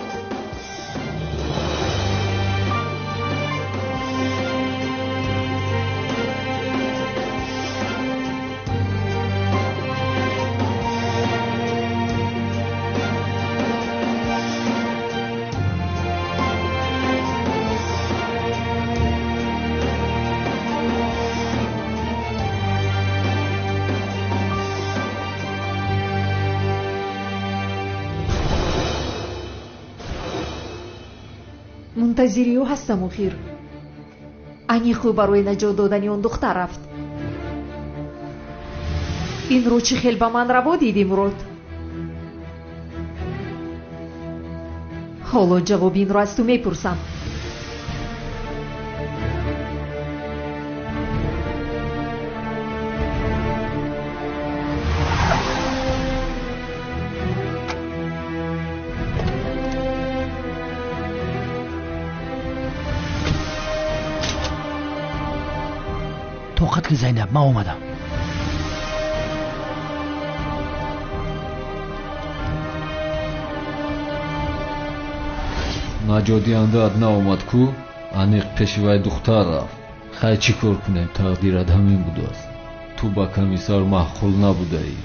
S14: Мунтазири ӯ ҳастам охир. Аниқ ӯ барои наҷот додани он духтар рафт. Инро чӣ хел ба ман раво дидӣ, Мурод? Ҳоло ҷавоби инро аз ту мепурсам.
S15: Тоқат ки, Зайнаб, ман омадам.
S10: Наҷотдиҳандаат наомад ку? Аниқ пеши вай духтар рафт. Хай, чӣ кор кунем, тақдират ҳамин будааст. Ту ба комиссар маъқул набудаӣ.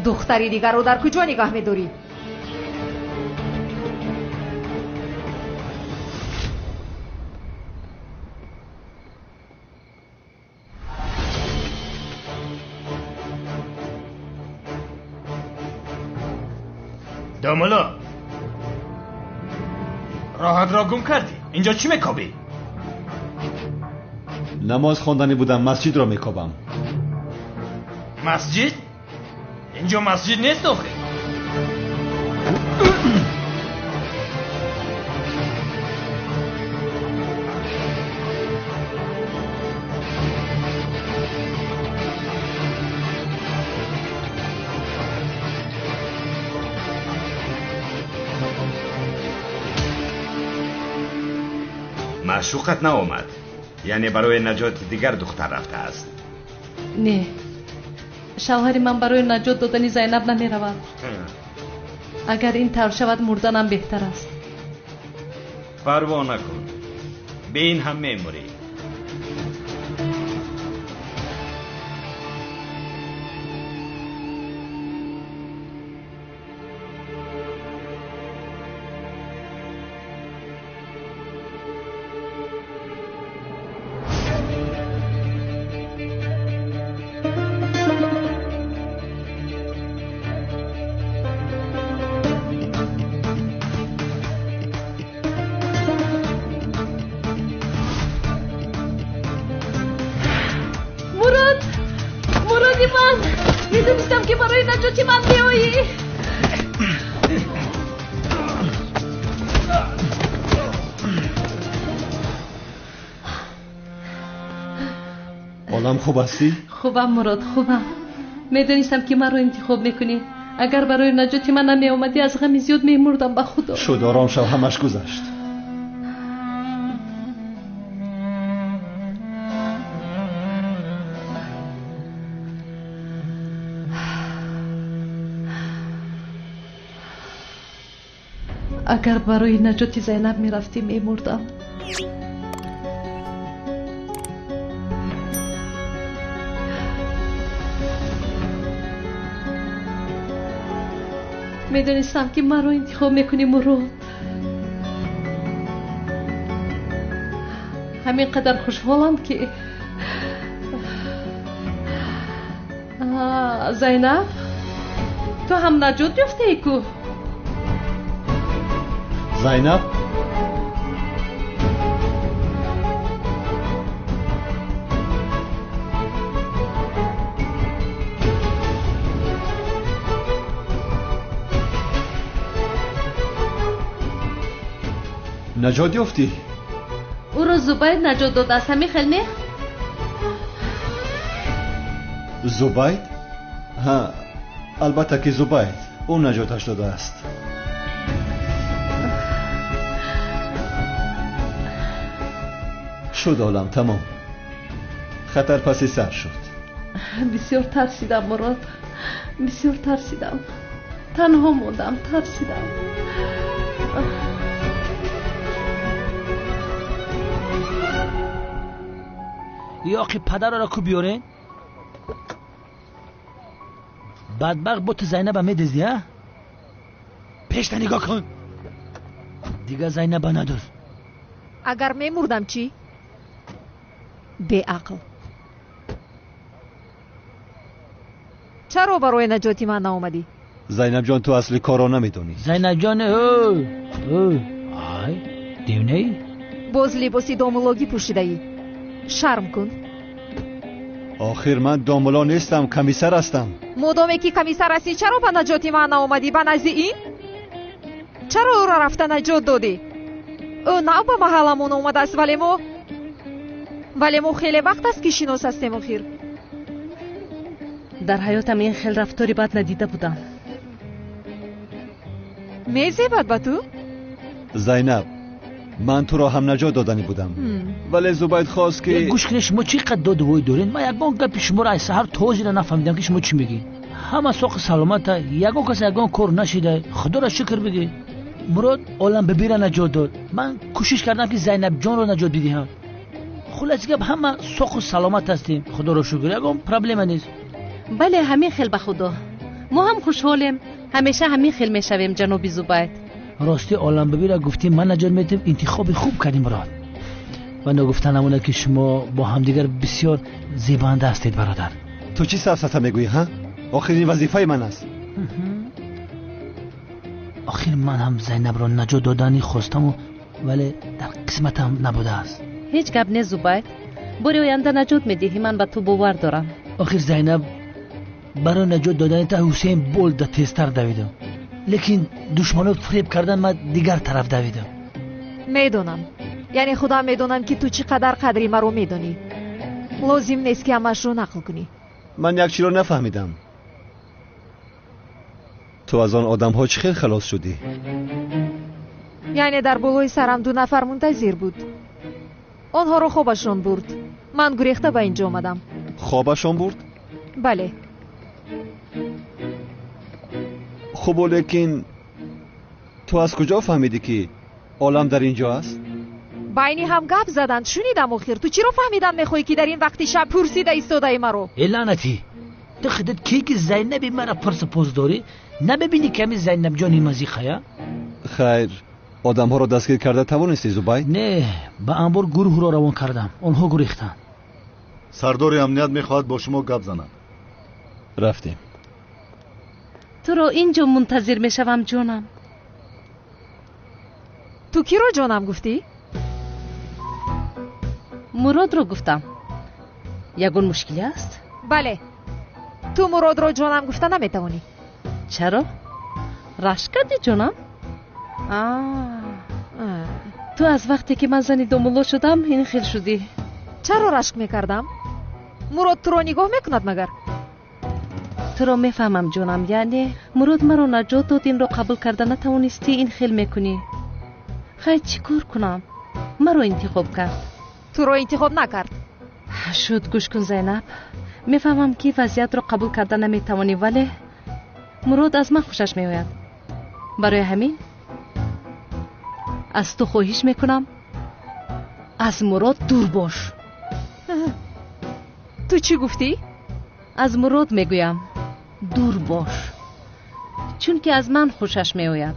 S14: Духтари дигарро дар куҷо нигаҳ медорӣ?
S4: Домулло, роҳатро гум кардӣ. Инҷо чӣ мекобӣ?
S2: Намоз хонданӣ будам, масҷидро мекобам.
S4: Масҷид? Инҷо масҷид нест охир.
S12: Маъшуқат наомад, яъне барои наҷоти дигар духтар рафтааст.
S3: Не, шавҳари ман барои наҷот додани Зайнаб намеравад. Агар ин тавр шавад, мурданам беҳтар аст.
S12: Парво накун, бе ин ҳам мемурӣ.
S3: Медонистам ки барои наҷоти ман меоӣ.
S2: Олам, хуб ҳастӣ?
S3: Хубам, Мурод, хубам. Медонистам ки маро интихоб мекунӣ. Агар барои наҷоти ман намеомадӣ, аз ғами зиёд мемурдам, ба Худо.
S2: Шуд, ором шав, ҳамаш гузашт.
S3: Агар барои наҷоти Зайнаб мерафтӣ, мемурдам. Медонистам ки маро интихоб мекунӣ, Мурод. Ҳамин қадар хушҳолам ки Зайнаб, ту ҳам наҷот ёфтаӣ ку?
S2: Зайнаб? Наҷот ёфтӣ?
S3: Ӯро Зубайд наҷот додааст, ҳамин хел не?
S2: Зубайд? Ҳа, албатта ки Зубайд. Ӯ наҷоташ додааст. Шуд олам, тамом. Хатар паси сар шуд.
S3: Бисёр тарсидам, Мурод. Бисёр тарсидам. Танҳо мондам, тарсидам.
S15: Ёқи падарро ку биёрен? Бадбахт бо ту Зайнаба медиздӣ, а? Пешта нигоҳ кун. Дигар Зайнаба надуз.
S14: Агар мемурдам чӣ? Беақл. Чаро барои наҷоти ман наомадӣ?
S2: Зайнабҷон, ту асли корро намедонӣ.
S15: Зайнабҷон, ай, девнаӣ?
S14: Боз либоси домулогӣ пӯшидаӣ. Шарм кун.
S2: Охир ман домуло нестам, комиссар ҳастам.
S14: Модоме ки комиссар ҳастӣ, чаро ба наҷоти ман наомадӣ? Ба назди ин? Чаро ӯро рафта наҷот додӣ? Ӯ нав ба маҳалламон омадааст, вале мо хеле вақт аст ки шинос ҳастем. Охир
S3: дар ҳаётам ин хел рафтори бад надида будам.
S14: Мезебад ба ту?
S2: Зайнаб, ман туро ҳам наҷот доданӣ будам, вале Зубайд хост ки
S15: гӯш кунед, шумо чӣ қадр додувой доред? Ман ягон гапи шуморо аз саҳар то ҳозира нафаҳмидам ки шумо чӣ мегӯед. Ҳама соқи саломата, ягон кас ягон кор нашида. Худоро шукр бигӯед. Мурод Оламбибиро наҷот дод. Ман кӯшиш кардам ки Зайнабҷонро наҷот бидиҳам. Хулоси гап, ҳама соқу саломат ҳастем, худоро шукр, ягон проблема нест.
S3: Бале, ҳамин хел, ба худо. Мо ҳам хушҳолем, ҳамеша ҳамин хел мешавем, ҷаноби Зубайд.
S15: Рости Оламбибиро гуфтем ман наҷот медиҳам, интихоби хуб кардем, Мурод. Ва ногуфта намонад ки шумо бо ҳамдигар бисёр зебанда ҳастед, бародар.
S2: Ту чӣ сафсата мегӯӣ, ҳа? Охир ин вазифаи ман аст.
S15: Охир ман ҳам Зайнабро наҷот додани хостаму, вале дар қисматам набудааст.
S3: Ҳеҷ гап не, Зубайд. Бори оянда наҷот медиҳӣ, ман ба ту бовар дорам.
S15: Охир Зайнаб, барои наҷот додани та Ҳусейн Болда тезтар давидам, лекин душманот фиреб кардан, ман дигар тараф давидам.
S14: Медонам, яъне худам медонам ки ту чӣ қадар қадри маро медонӣ. Лозим нест ки ҳамаашро нақл кунӣ.
S2: Ман як чиро нафаҳмидам. Ту аз он одамҳо чӣ хел халос шудӣ?
S14: Яъне дар болои сарам 2 нафар мунтазир буд. Онҳоро хобашон бурд. Ман гурехта ба инҷо омадам.
S2: Хобашон бурд?
S14: Бале.
S2: Хуб, лекин ту аз куҷо фаҳмидӣ ки олам дар инҷо аст?
S14: Байни ҳам гап заданд, шунидам. Охир ту чиро фаҳмидан мехоҳӣ ки дар ин вақти шаб пурсида истодаи маро?
S15: Э лаънатӣ, ту худат ки ки Зайнаби мара пурсу пос дорӣ? Намебинӣ ки ҳамин Зайнабҷони мазиқая?
S2: Хайр, одамҳоро дастгир карда тавонистӣ, Зубайд?
S15: Не, ба анбор гурӯҳро равон кардам, онҳо гурехтанд.
S11: Сардори амният мехоҳад бо шумо гап занад.
S2: Рафтем.
S3: Туро инҷо мунтазир мешавам, ҷонам.
S14: Ту киро ҷонам гуфтӣ?
S3: Муродро гуфтам. Ягон мушкиле аст?
S14: Бале, ту Муродро ҷонам гуфта наметавонӣ.
S3: Чаро? Рашк кардӣ, ҷонам? Ту аз вақте ки ман зани домулло шудам ин хел шудӣ.
S14: Чаро рашк мекардам? Мурод туро нигоҳ мекунад магар?
S3: Туро мефаҳмам, ҷонам. Яъне Мурод маро наҷот дод, инро қабул карда натавонистӣ, ин хел мекунӣ. Хайр, чӣ кор кунам? Маро интихоб кард.
S14: Туро интихоб накард.
S3: Шуд, гӯш кун, Зайнаб. Мефаҳмам ки вазъиятро қабул карда наметавонӣ, вале Мурод аз ман хушаш меояд. Барои ҳамин аз ту хоҳиш мекунам, аз Мурод дур бош.
S14: Ту чӣ гуфтӣ?
S3: Аз Мурод мегӯям, дур бош, чунки аз ман хушаш меояд.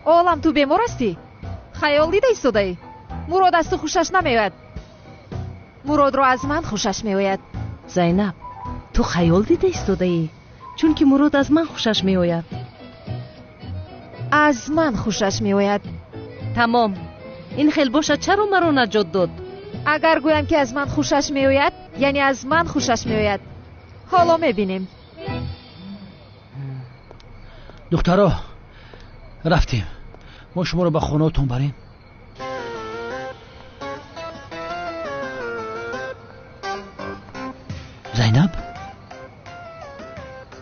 S14: Олам, ту бемор ҳастӣ? Хаёл дида истодаӣ? Мурод аз ту хушаш намеояд. Муродро аз ман хушаш меояд.
S3: Зайнаб, ту хаёл дида истодаӣ, чунки Мурод аз ман хушаш меояд.
S14: Аз ман хушаш меояд.
S3: Тамом. Ин хел бошад, чаро маро наҷот дод?
S14: Агар гӯям ки аз ман хушаш меояд, яъне аз ман хушаш меояд. Ҳоло мебинем.
S15: Духтаро, рафтем. Мо шуморо ба хонаотон барем.
S7: Зайнаб?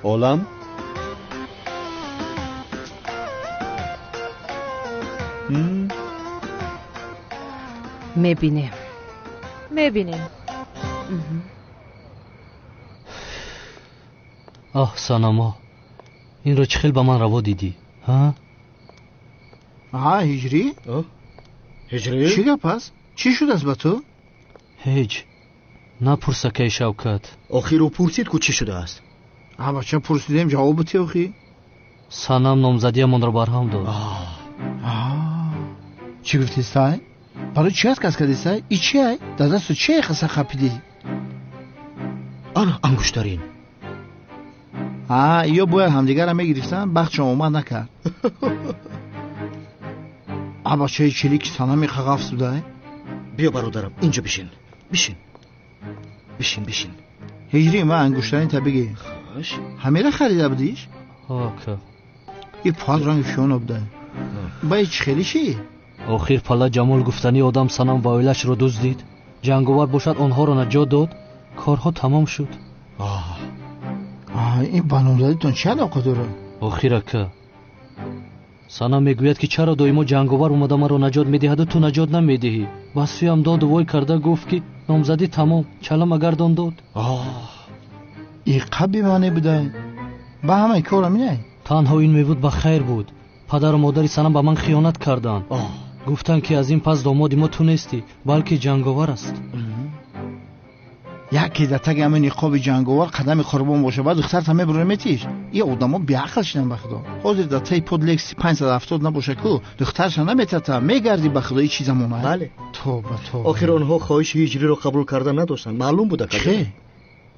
S2: Олам?
S3: Мебинем.
S14: Мебинем.
S7: Оҳ, Санамо, инро чӣ хел ба ман раво дидӣ? Ҳа?
S11: Аҳа, Ҳиҷрӣ?
S16: Ҳиҷрӣ?
S11: Чӣ гап аст? Чӣ шудааст ба ту?
S7: Ҳеҷ. Напурс, акаи Шавкат.
S16: Охир ӯ пурсид ку чӣ шудааст.
S11: А бача, пурсидем, ҷавоб бите охи.
S7: Санам номзадиамонро барҳам дод.
S11: Чӣ гуфтӣ, сай? Барои чӣ отказ кардӣ, сай? И чи ай? Дар дасту чи ай қаса қапидӣ?
S16: Ана ангуштарин.
S11: А, ё бояд ҳамдигарро мегирифтанд, бахтшон омад накард. А бачаи чили ки Санами қағафс будай?
S16: Биё, бародарам, инҷо бишин. Бишин. Бишин, бишин.
S11: Ҳиҷрӣ, ман ангуштарин та бигир.
S16: Хош.
S11: Ҳамера харида будиш?
S7: Ҳо, ака.
S11: И пад ранги фиёно будай. Ба и чӣ хели чӣ?
S7: Охир пала Ҷамол гуфтани одам Санам ва оилашро дуздид. Ҷанговар бошад онҳоро наҷот дод. Корҳо тамом шуд.
S11: Ин ба номзадитон чӣ алоқа дорад?
S7: Охир ака, Санам мегӯяд ки чаро доимо ҷанговар омада маро наҷот медиҳаду ту наҷот намедиҳӣ. Ба сӯям доду вой карда гуфт ки номзадӣ тамом, чала магардон дод.
S11: И қаб бемаъне будай. Ба ҳамаи кор ҳаминай?
S7: Танҳо ин мебуд ба хайр буд. Падару модари Санам ба ман хиёнат карданд. Гуфтанд ки аз ин пас домоди мо ту нестӣ, балки ҷанговар аст.
S11: Яке дар таги ҳамин ниқоби ҷанговар қадами қурбон боша, баъд духтарта мебурӣ метиш. И одамо беақл шидан ба худо. Ҳозир дар таи под Лекси 570 набоша ку, духтарша наметата, мегардӣ ба худо, и чӣ замона?
S16: Бале.
S11: Тоба, тоба.
S16: Охир онҳо хоҳиши ҳиҷриро қабул карда надоштанд. Маълум буда ка.
S11: Чӣ?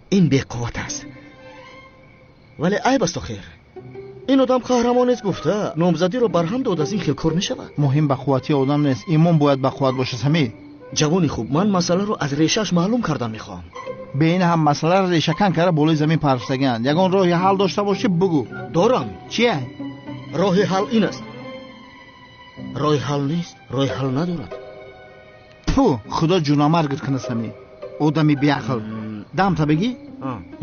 S16: Ин беқувват аст. Вале айб аст охир. Ин одам қаҳрамон нест гуфта, номзадиро барҳам дод, аз ин хел кор мешавад.
S11: Муҳим ба қуввати одам нест, имон бояд ба қувват бошад, Самир.
S16: Ҷавони хуб, ман масъаларо аз решааш маълум кардан мехоҳам.
S11: Бе ин ҳам масъаларо решакан карда болои замин парфтагианд. Ягон роҳи ҳал дошта бошӣ, бугӯ.
S16: Дорам.
S11: Чия?
S16: Роҳи ҳал ин аст. Роҳи ҳал нест, роҳи ҳал надорад.
S11: Пу, худо ҷунамаргат кунад, Самир. Одами беақл. Дамта бигӣ?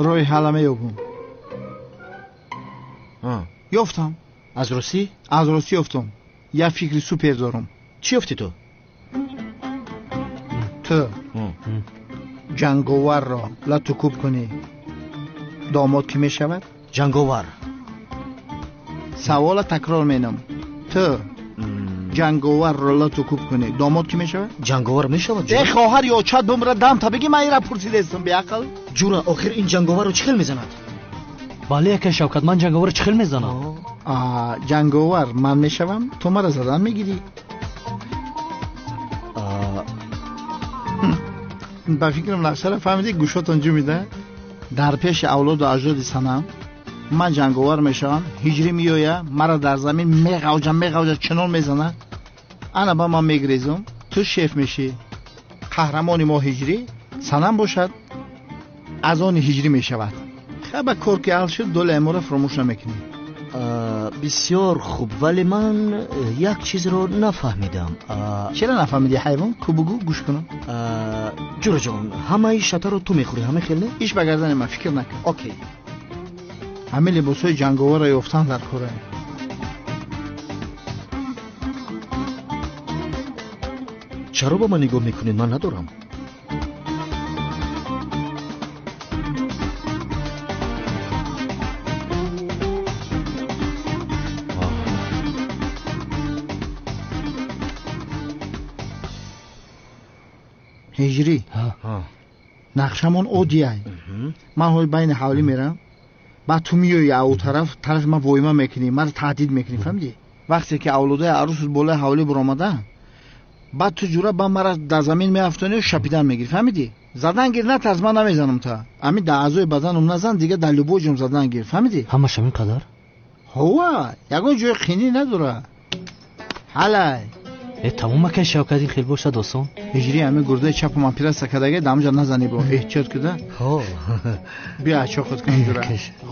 S11: Роҳи ҳалла меёбум. Ёфтам.
S16: Аз русӣ?
S11: Аз русӣ ёфтам. Як фикри супер дорам.
S16: Чӣ ёфтӣ ту?
S11: Ту ҷанговарро лату кӯб кунӣ, домод кӣ мешавад?
S16: Ҷанговар.
S11: Савола такрор менам. Ту ҷанговарро лату кӯб кунӣ, домод кӣ мешавад?
S16: Ҷанговар мешавад.
S11: Э, хоҳар ё чат бумра, дамта бигӣ, ман ира пурсидестам, беақл.
S16: Ҷура, охир ин ҷанговарро чӣ хел мезанад?
S7: Бале, акаи Шавкат, ман ҷанговарро чӣ хел мезанам?
S11: Ҷанговар ман мешавам, ту мара задан мегирӣ. Ба фикрам нақшаро фаҳмидӣ, гӯшотон ҷумида. Дар пеши авлоду аҷдоди Санам ман ҷанговар мешавам, ҳиҷрӣ меоя, мара дар замин меғавҷа, меғавҷа, чунон мезана. Ана ба ман мегрезум, ту шеф мешӣ. Қаҳрамони мо ҳиҷрӣ, Санам бошад, аз они ҳиҷрӣ мешавад. Хаба кор ки ҳал шуд, долаи моро фуромӯш намекунӣ.
S16: Бисёр хуб, вале ман як чизро нафаҳмидам.
S11: Чаро нафаҳмидӣ, ҳайвон? Ку бугӯ, гӯш кунам.
S16: Ҷураҷон, ҳамаи шатаро ту мехӯрӣ, ҳама хел не?
S11: Иш ба гардани ман, фикр накун.
S16: Окей.
S11: Ҳамин либосҳои ҷанговарро ёфтан дар кора.
S16: Чаро ба ман нигоҳ мекунед? Ман надорам.
S11: Ҳиҷрӣ, нақшамон оддиай. Ман ҳоли байни ҳавлӣ мерам, баъд ту меоӣ ау тараф, тарафи ман воима мекунӣ, маро таҳдид мекунӣ, фаҳмидӣ? Вақте ки авлодаи арӯсут болои ҳавлӣ баромада, баъд ту ҷура ба мара дар замин меафтонӣ, шапидан мегирӣ, фаҳмидӣ? Задан гир, натарс, ман намезанам та. Ҳамин дар аъзои баданум назан, дига дар любой ҷом задан гир, фаҳмидӣ?
S7: Ҳамаш ҳамин қадар?
S11: Ҳова, ягон ҷои қинӣ надора. Ҳалай.
S7: Э, тамом, акаи Шавкат, ин хел бошад осон.
S11: Ҳиҷрӣ, ҳамин гурдаи чапу ман пираса кадаге, дамҷа назанӣ бо, эҳтиёт куда.
S16: Ҳо.
S11: Биё ачо худ кун ҷура.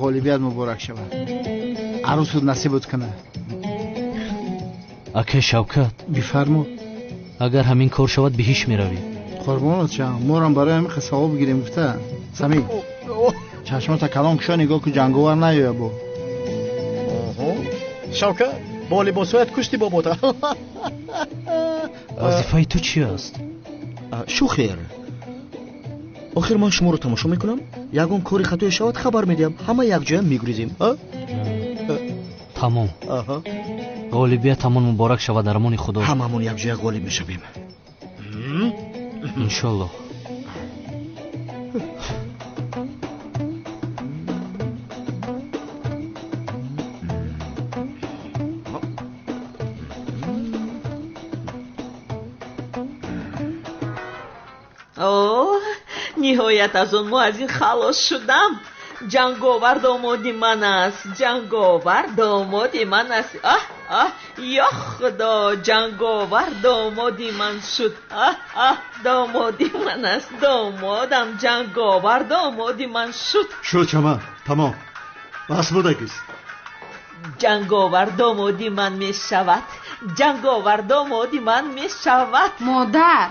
S11: Ғолибият муборак шавад. Арӯсут насибут кунад.
S7: Акаи Шавкат.
S11: Бифармо.
S7: Агар ҳамин кор шавад, биҳиш меравӣ.
S11: Қурбонат шавам, морам барои ҳамин савоб гирем гуфта. Самир. Чашмота калон кушо, нигоҳ ку, ҷанговар наёя бо.
S16: Шавкат, бо либосҳоят кушти бобота.
S7: Вазифаи ту чи аст?
S16: Шухер. Охир ман шуморо тамошо мекунам, ягон кори хатое шавад хабар медиҳам, ҳама якҷоя мегурезем.
S7: Тамом. Ғолибиятамон муборак шавад, дармони Худо.
S16: Ҳамамон якҷоя ғолиб мешавем.
S7: Иншоллоҳ.
S5: Ниҳоят аз он муаззин халос шудам. Ҷанговар домоди ман аст, ҷанговар домоди ман аст. Аҳ аҳ, ё Худо, ҷанговар домоди ман шуд. Аҳ аҳ, домоди ман аст, домодам ҷанговар домоди ман шуд.
S2: Шуд чаман, тамом, бас будагист.
S5: Ҷанговар домоди ман мешавад, ҷанговар домоди ман мешавад.
S6: Модар,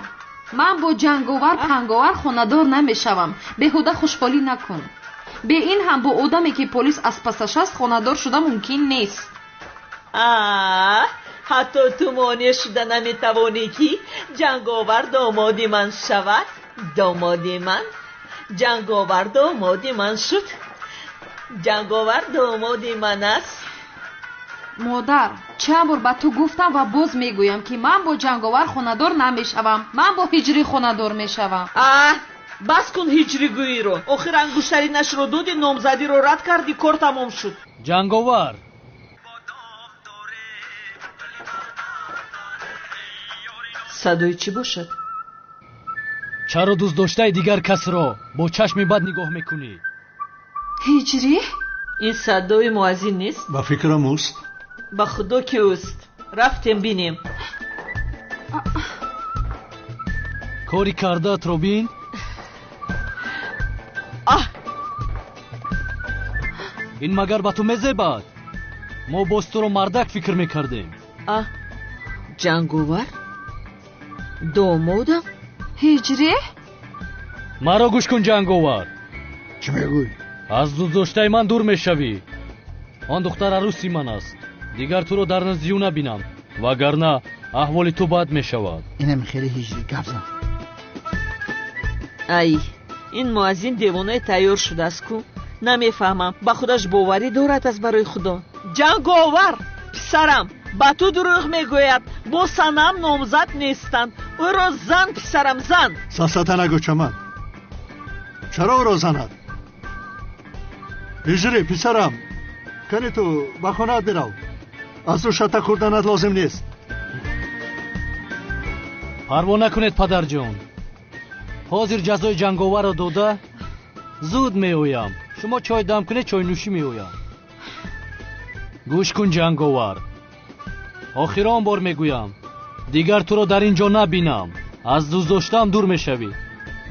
S6: ман бо ҷанговар панговар хонадор намешавам. Беҳуда хушҳолӣ накун. Бе ин ҳам бо одаме ки полис аз пасаш аст хонадор шуда мумкин нест.
S5: Ҳатто ту монеъ шуда наметавонӣ ки ҷанговар домоди ман шавад. Домоди ман, ҷанговар домоди ман шуд. Ҷанговар домоди ман аст.
S6: Модар, чанд бор ба ту гуфтам ва боз мегӯям ки ман бо ҷанговар хонадор намешавам. Ман бо ҳиҷрӣ хонадор мешавам.
S5: Бас кун ҳиҷригӯиро. Охир ангуштаринашро доди, номзадиро рад кардӣ, кор тамом шуд.
S7: Ҷанговар,
S5: садои чӣ бошад?
S7: Чаро дӯстдоштаи дигар касро бо чашми бад нигоҳ мекунӣ?
S6: Ҳиҷрӣ?
S5: Ин садои муаззин нест?
S2: Ба фикрам ӯст.
S5: Ба худо ки ӯст. Рафтем бинем.
S7: Кори кардаатро бин. Ин магар ба ту мезебад? Мо боз туро мардак фикр мекардем.
S5: Ҷанговар? Домодам?
S6: Ҳиҷрӣ?
S7: Маро гӯш кун, ҷанговар.
S11: Чӣ мегӯй?
S7: Аз дӯстдоштаи ман дур мешавӣ. Он духтар арӯси ман аст. Дигар туро дар назди ӯ набинам, вагарна аҳволи ту бад мешавад.
S11: Инам хеле ҳиҷрӣ гап зад.
S5: Ай, ин муаззин девонаи тайёр шудааст ку. Намефаҳмам, ба худаш боварӣ дорад аз барои Худо. Ҷанговар, писарам, ба ту дурӯғ мегӯяд. Бо санам номзад нестанд. Ӯро зан, писарам, зан.
S2: Сафсата нагӯ, чаман. Чаро ӯро занад? Ҳиҷрӣ, писарам, кани ту ба хонаат бирав. Аз ӯ шата хӯрданат лозим нест.
S7: Парво накунед, падарҷон. Ҳозир ҷазои ҷанговарро дода зуд меоям. Шумо чой дам кунед, чойнӯшӣ меоям. Гӯш кун, ҷанговар. Охирон бор мегӯям, дигар туро дар ин ҷо набинам. Аз дӯстдоштаам дур мешавӣ,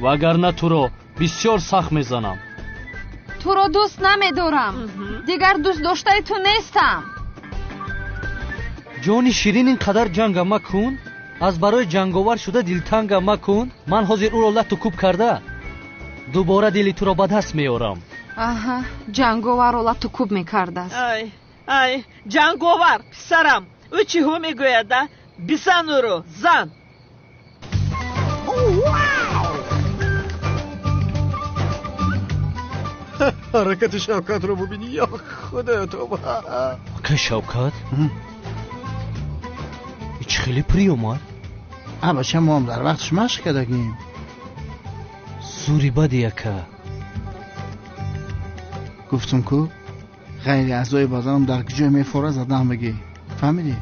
S7: вагарна туро бисёр сахт мезанам.
S6: Туро дӯст намедорам. Дигар дӯстдоштаи ту нестам.
S7: Ҷони ширин, ин қадар ҷанга макун. Аз барои ҷанговар шуда дилтанга макун. Ман ҳозир ӯро лату кӯб карда дубора дили туро ба даст меорам.
S6: Аҳа, ҷанговарро лату кӯб мекардааст.
S5: Ай ай, ҷанговар, писарам, ӯ чиҳо мегӯяд? А бизан ӯро, зан.
S2: Ҳаракати Шавкатро бубинӣ, ё Худоё, тоба.
S7: Акай Шавкат, чӣ хеле приёмад?
S11: А бача, мо ҳам дар вақташ машқ кардагем.
S7: Зури бади, ака.
S11: Гуфтум ку, ғайри аъзои баданам дар куҷое мефора задан бигӣ. Фаҳмидӣ?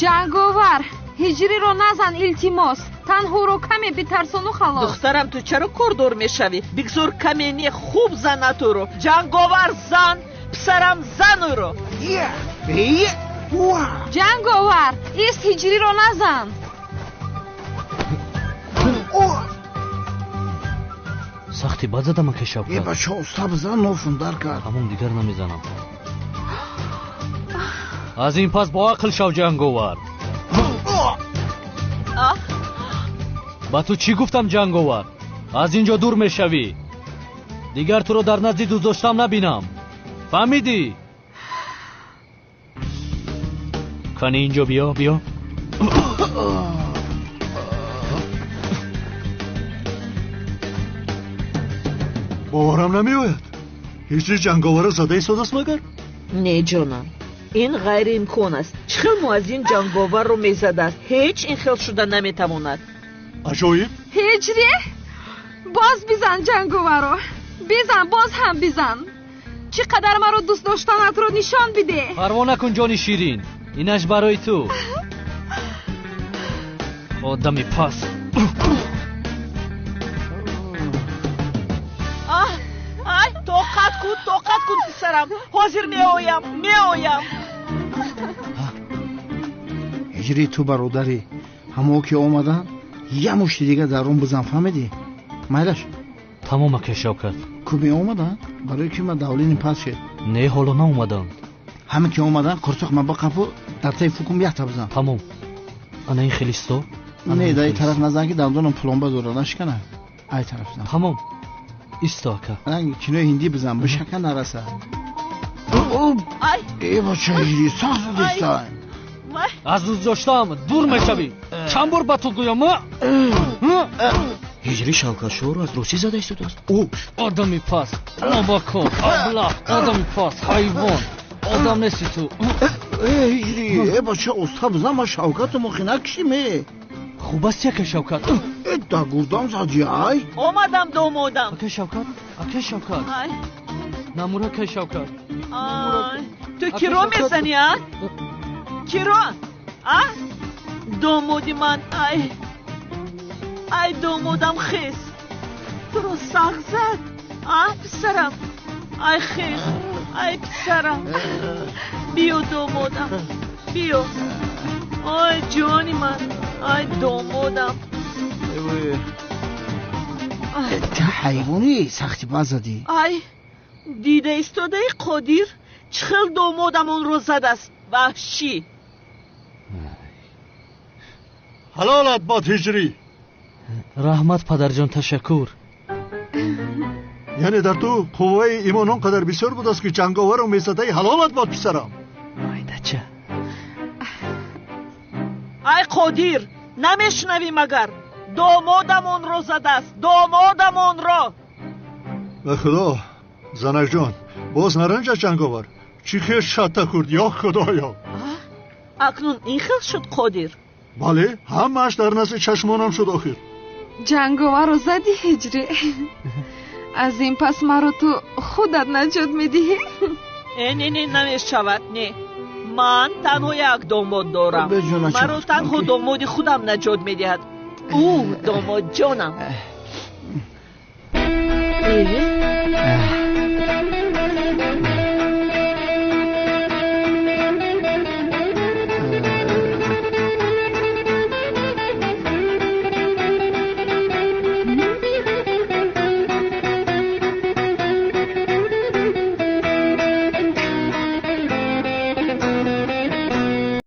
S6: Ҷанговар, ҳиҷриро назан, илтимос. Танҳоро каме битарсону халос.
S5: Духтарам, ту чаро кордор мешавӣ? Бигзор каме не, хуб занад ӯро. Ҷанговар, зан, писарам, зан ӯро.
S6: Ҷанговар, ист, ҳиҷриро назан.
S7: Сахти бад задам, ака Шавкат.
S11: Е, бача, уста бизан, нофун дар кард.
S7: Ҳамон дигар намезанам. Аз ин пас бо ақл шав, ҷанговар. Ба ту чӣ гуфтам, ҷанговар? Аз ин ҷо дур мешавӣ. Дигар туро дар назди дӯстдоштам набинам. Фаҳмидӣ? Кани ин ҷо биё, биё.
S20: Боварам намеояд. Ҳиҷри ҷанговарро зада истодааст магар?
S5: Не, ҷонам, ин ғайриимкон аст. Чӣ хел муаззин ҷанговарро мезадааст? Ҳеҷ ин хел шуда наметавонад.
S20: Аҷоиб.
S6: Ҳиҷри, боз бизан ҷанговарро. Бизан, боз ҳам бизан. Чӣ қадар маро дӯст доштанатро нишон бидеҳ.
S7: Парво накун, ҷони ширин, инаш барои ту. Одами пас.
S5: Ай, тоқат кун, тоқат кун, писарам. Ҳозир меоям, меоям.
S11: Ҳиҷри, ту бародарӣ, ҳамо ки омаданд, як мушти дига дар он бизан, фаҳмидӣ? Майлаш.
S7: Тамом, ака Шавкат.
S11: Ку меомаданд? Барои ки ман давлини пас шед.
S7: Не, ҳоло наомаданд.
S11: Ҳама ки омаданд, қурсоқ ман бақапу дар таи фукум якта бизан.
S7: Тамом. Ана ин хелисто?
S11: Не, дар ин тараф назан, ки дандонам пломба дорад, нашикана. Ай тараф зан.
S7: Тамом. Исто, ака.
S11: Ранги кинои ҳиндӣ бизан, бишака нараса.
S5: Ай!
S11: Э, бача, ҳиҷри, сахт задиста.
S7: Аз дӯстдоштаам дур мешавӣ. Чанд бор ба ту гӯям?
S16: Ҳиҷри Шавкатшоҳро аз русӣ зада истодааст.
S7: Ӯ одами паст, нобакор, аблаҳ, одами паст, ҳайвон. Одам нести ту.
S11: Э, ҳиҷри, э, бача, оста бизан, ман Шавкату мохи накушим, э.
S7: Хуб аст, яка Шавкат.
S11: Э, дар гурдам задӣ, ай.
S5: Омадам, домодам.
S7: Ака Шавкат, ака Шавкат.
S5: Ай.
S7: Намур, ака Шавкат.
S5: Ай, ту киро мезанӣ, а? Киро? А? Домоди ман, ай. Ай, домодам хес. Туро сахт зад, а, писарам? Ай, хес, ай, писарам. Биё, домодам, биё. Ай, ҷони ман, ай, домодам.
S11: Ту ҳайвонӣ, сахти бад задӣ.
S5: Ай, дида истодаи Қодир, чӣ хел домодам онро задааст, ваҳшӣ.
S20: Ҳалолат бод, ҳиҷрӣ.
S7: Раҳмат, падарҷон, ташаккур.
S20: Яъне дар ту қувваи имон он қадар бисёр будааст, ки ҷанговарро мезадаи. Ҳалолат бод, писарам.
S7: Айдача.
S5: Ай, Қодир, намешунавӣ магар? Домодам онро задааст, домодам онро.
S20: Ба худо, занакҷон, боз наранҷад ҷанговар. Чӣ хел шатта хӯрд, ё худоё.
S5: Акнун ин хел шуд, Қодир?
S20: Бале, ҳамааш дар назди чашмонам шуд охир.
S6: Ҷанговарро задӣ, ҳиҷрӣ. Аз ин пас маро ту худат наҷот медиҳӣ.
S5: Э, не, не, намешавад, не. Ман танҳо як домод дорам. Маро танҳо домоди худам наҷот медиҳад. Ӯ домодҷонам. Э?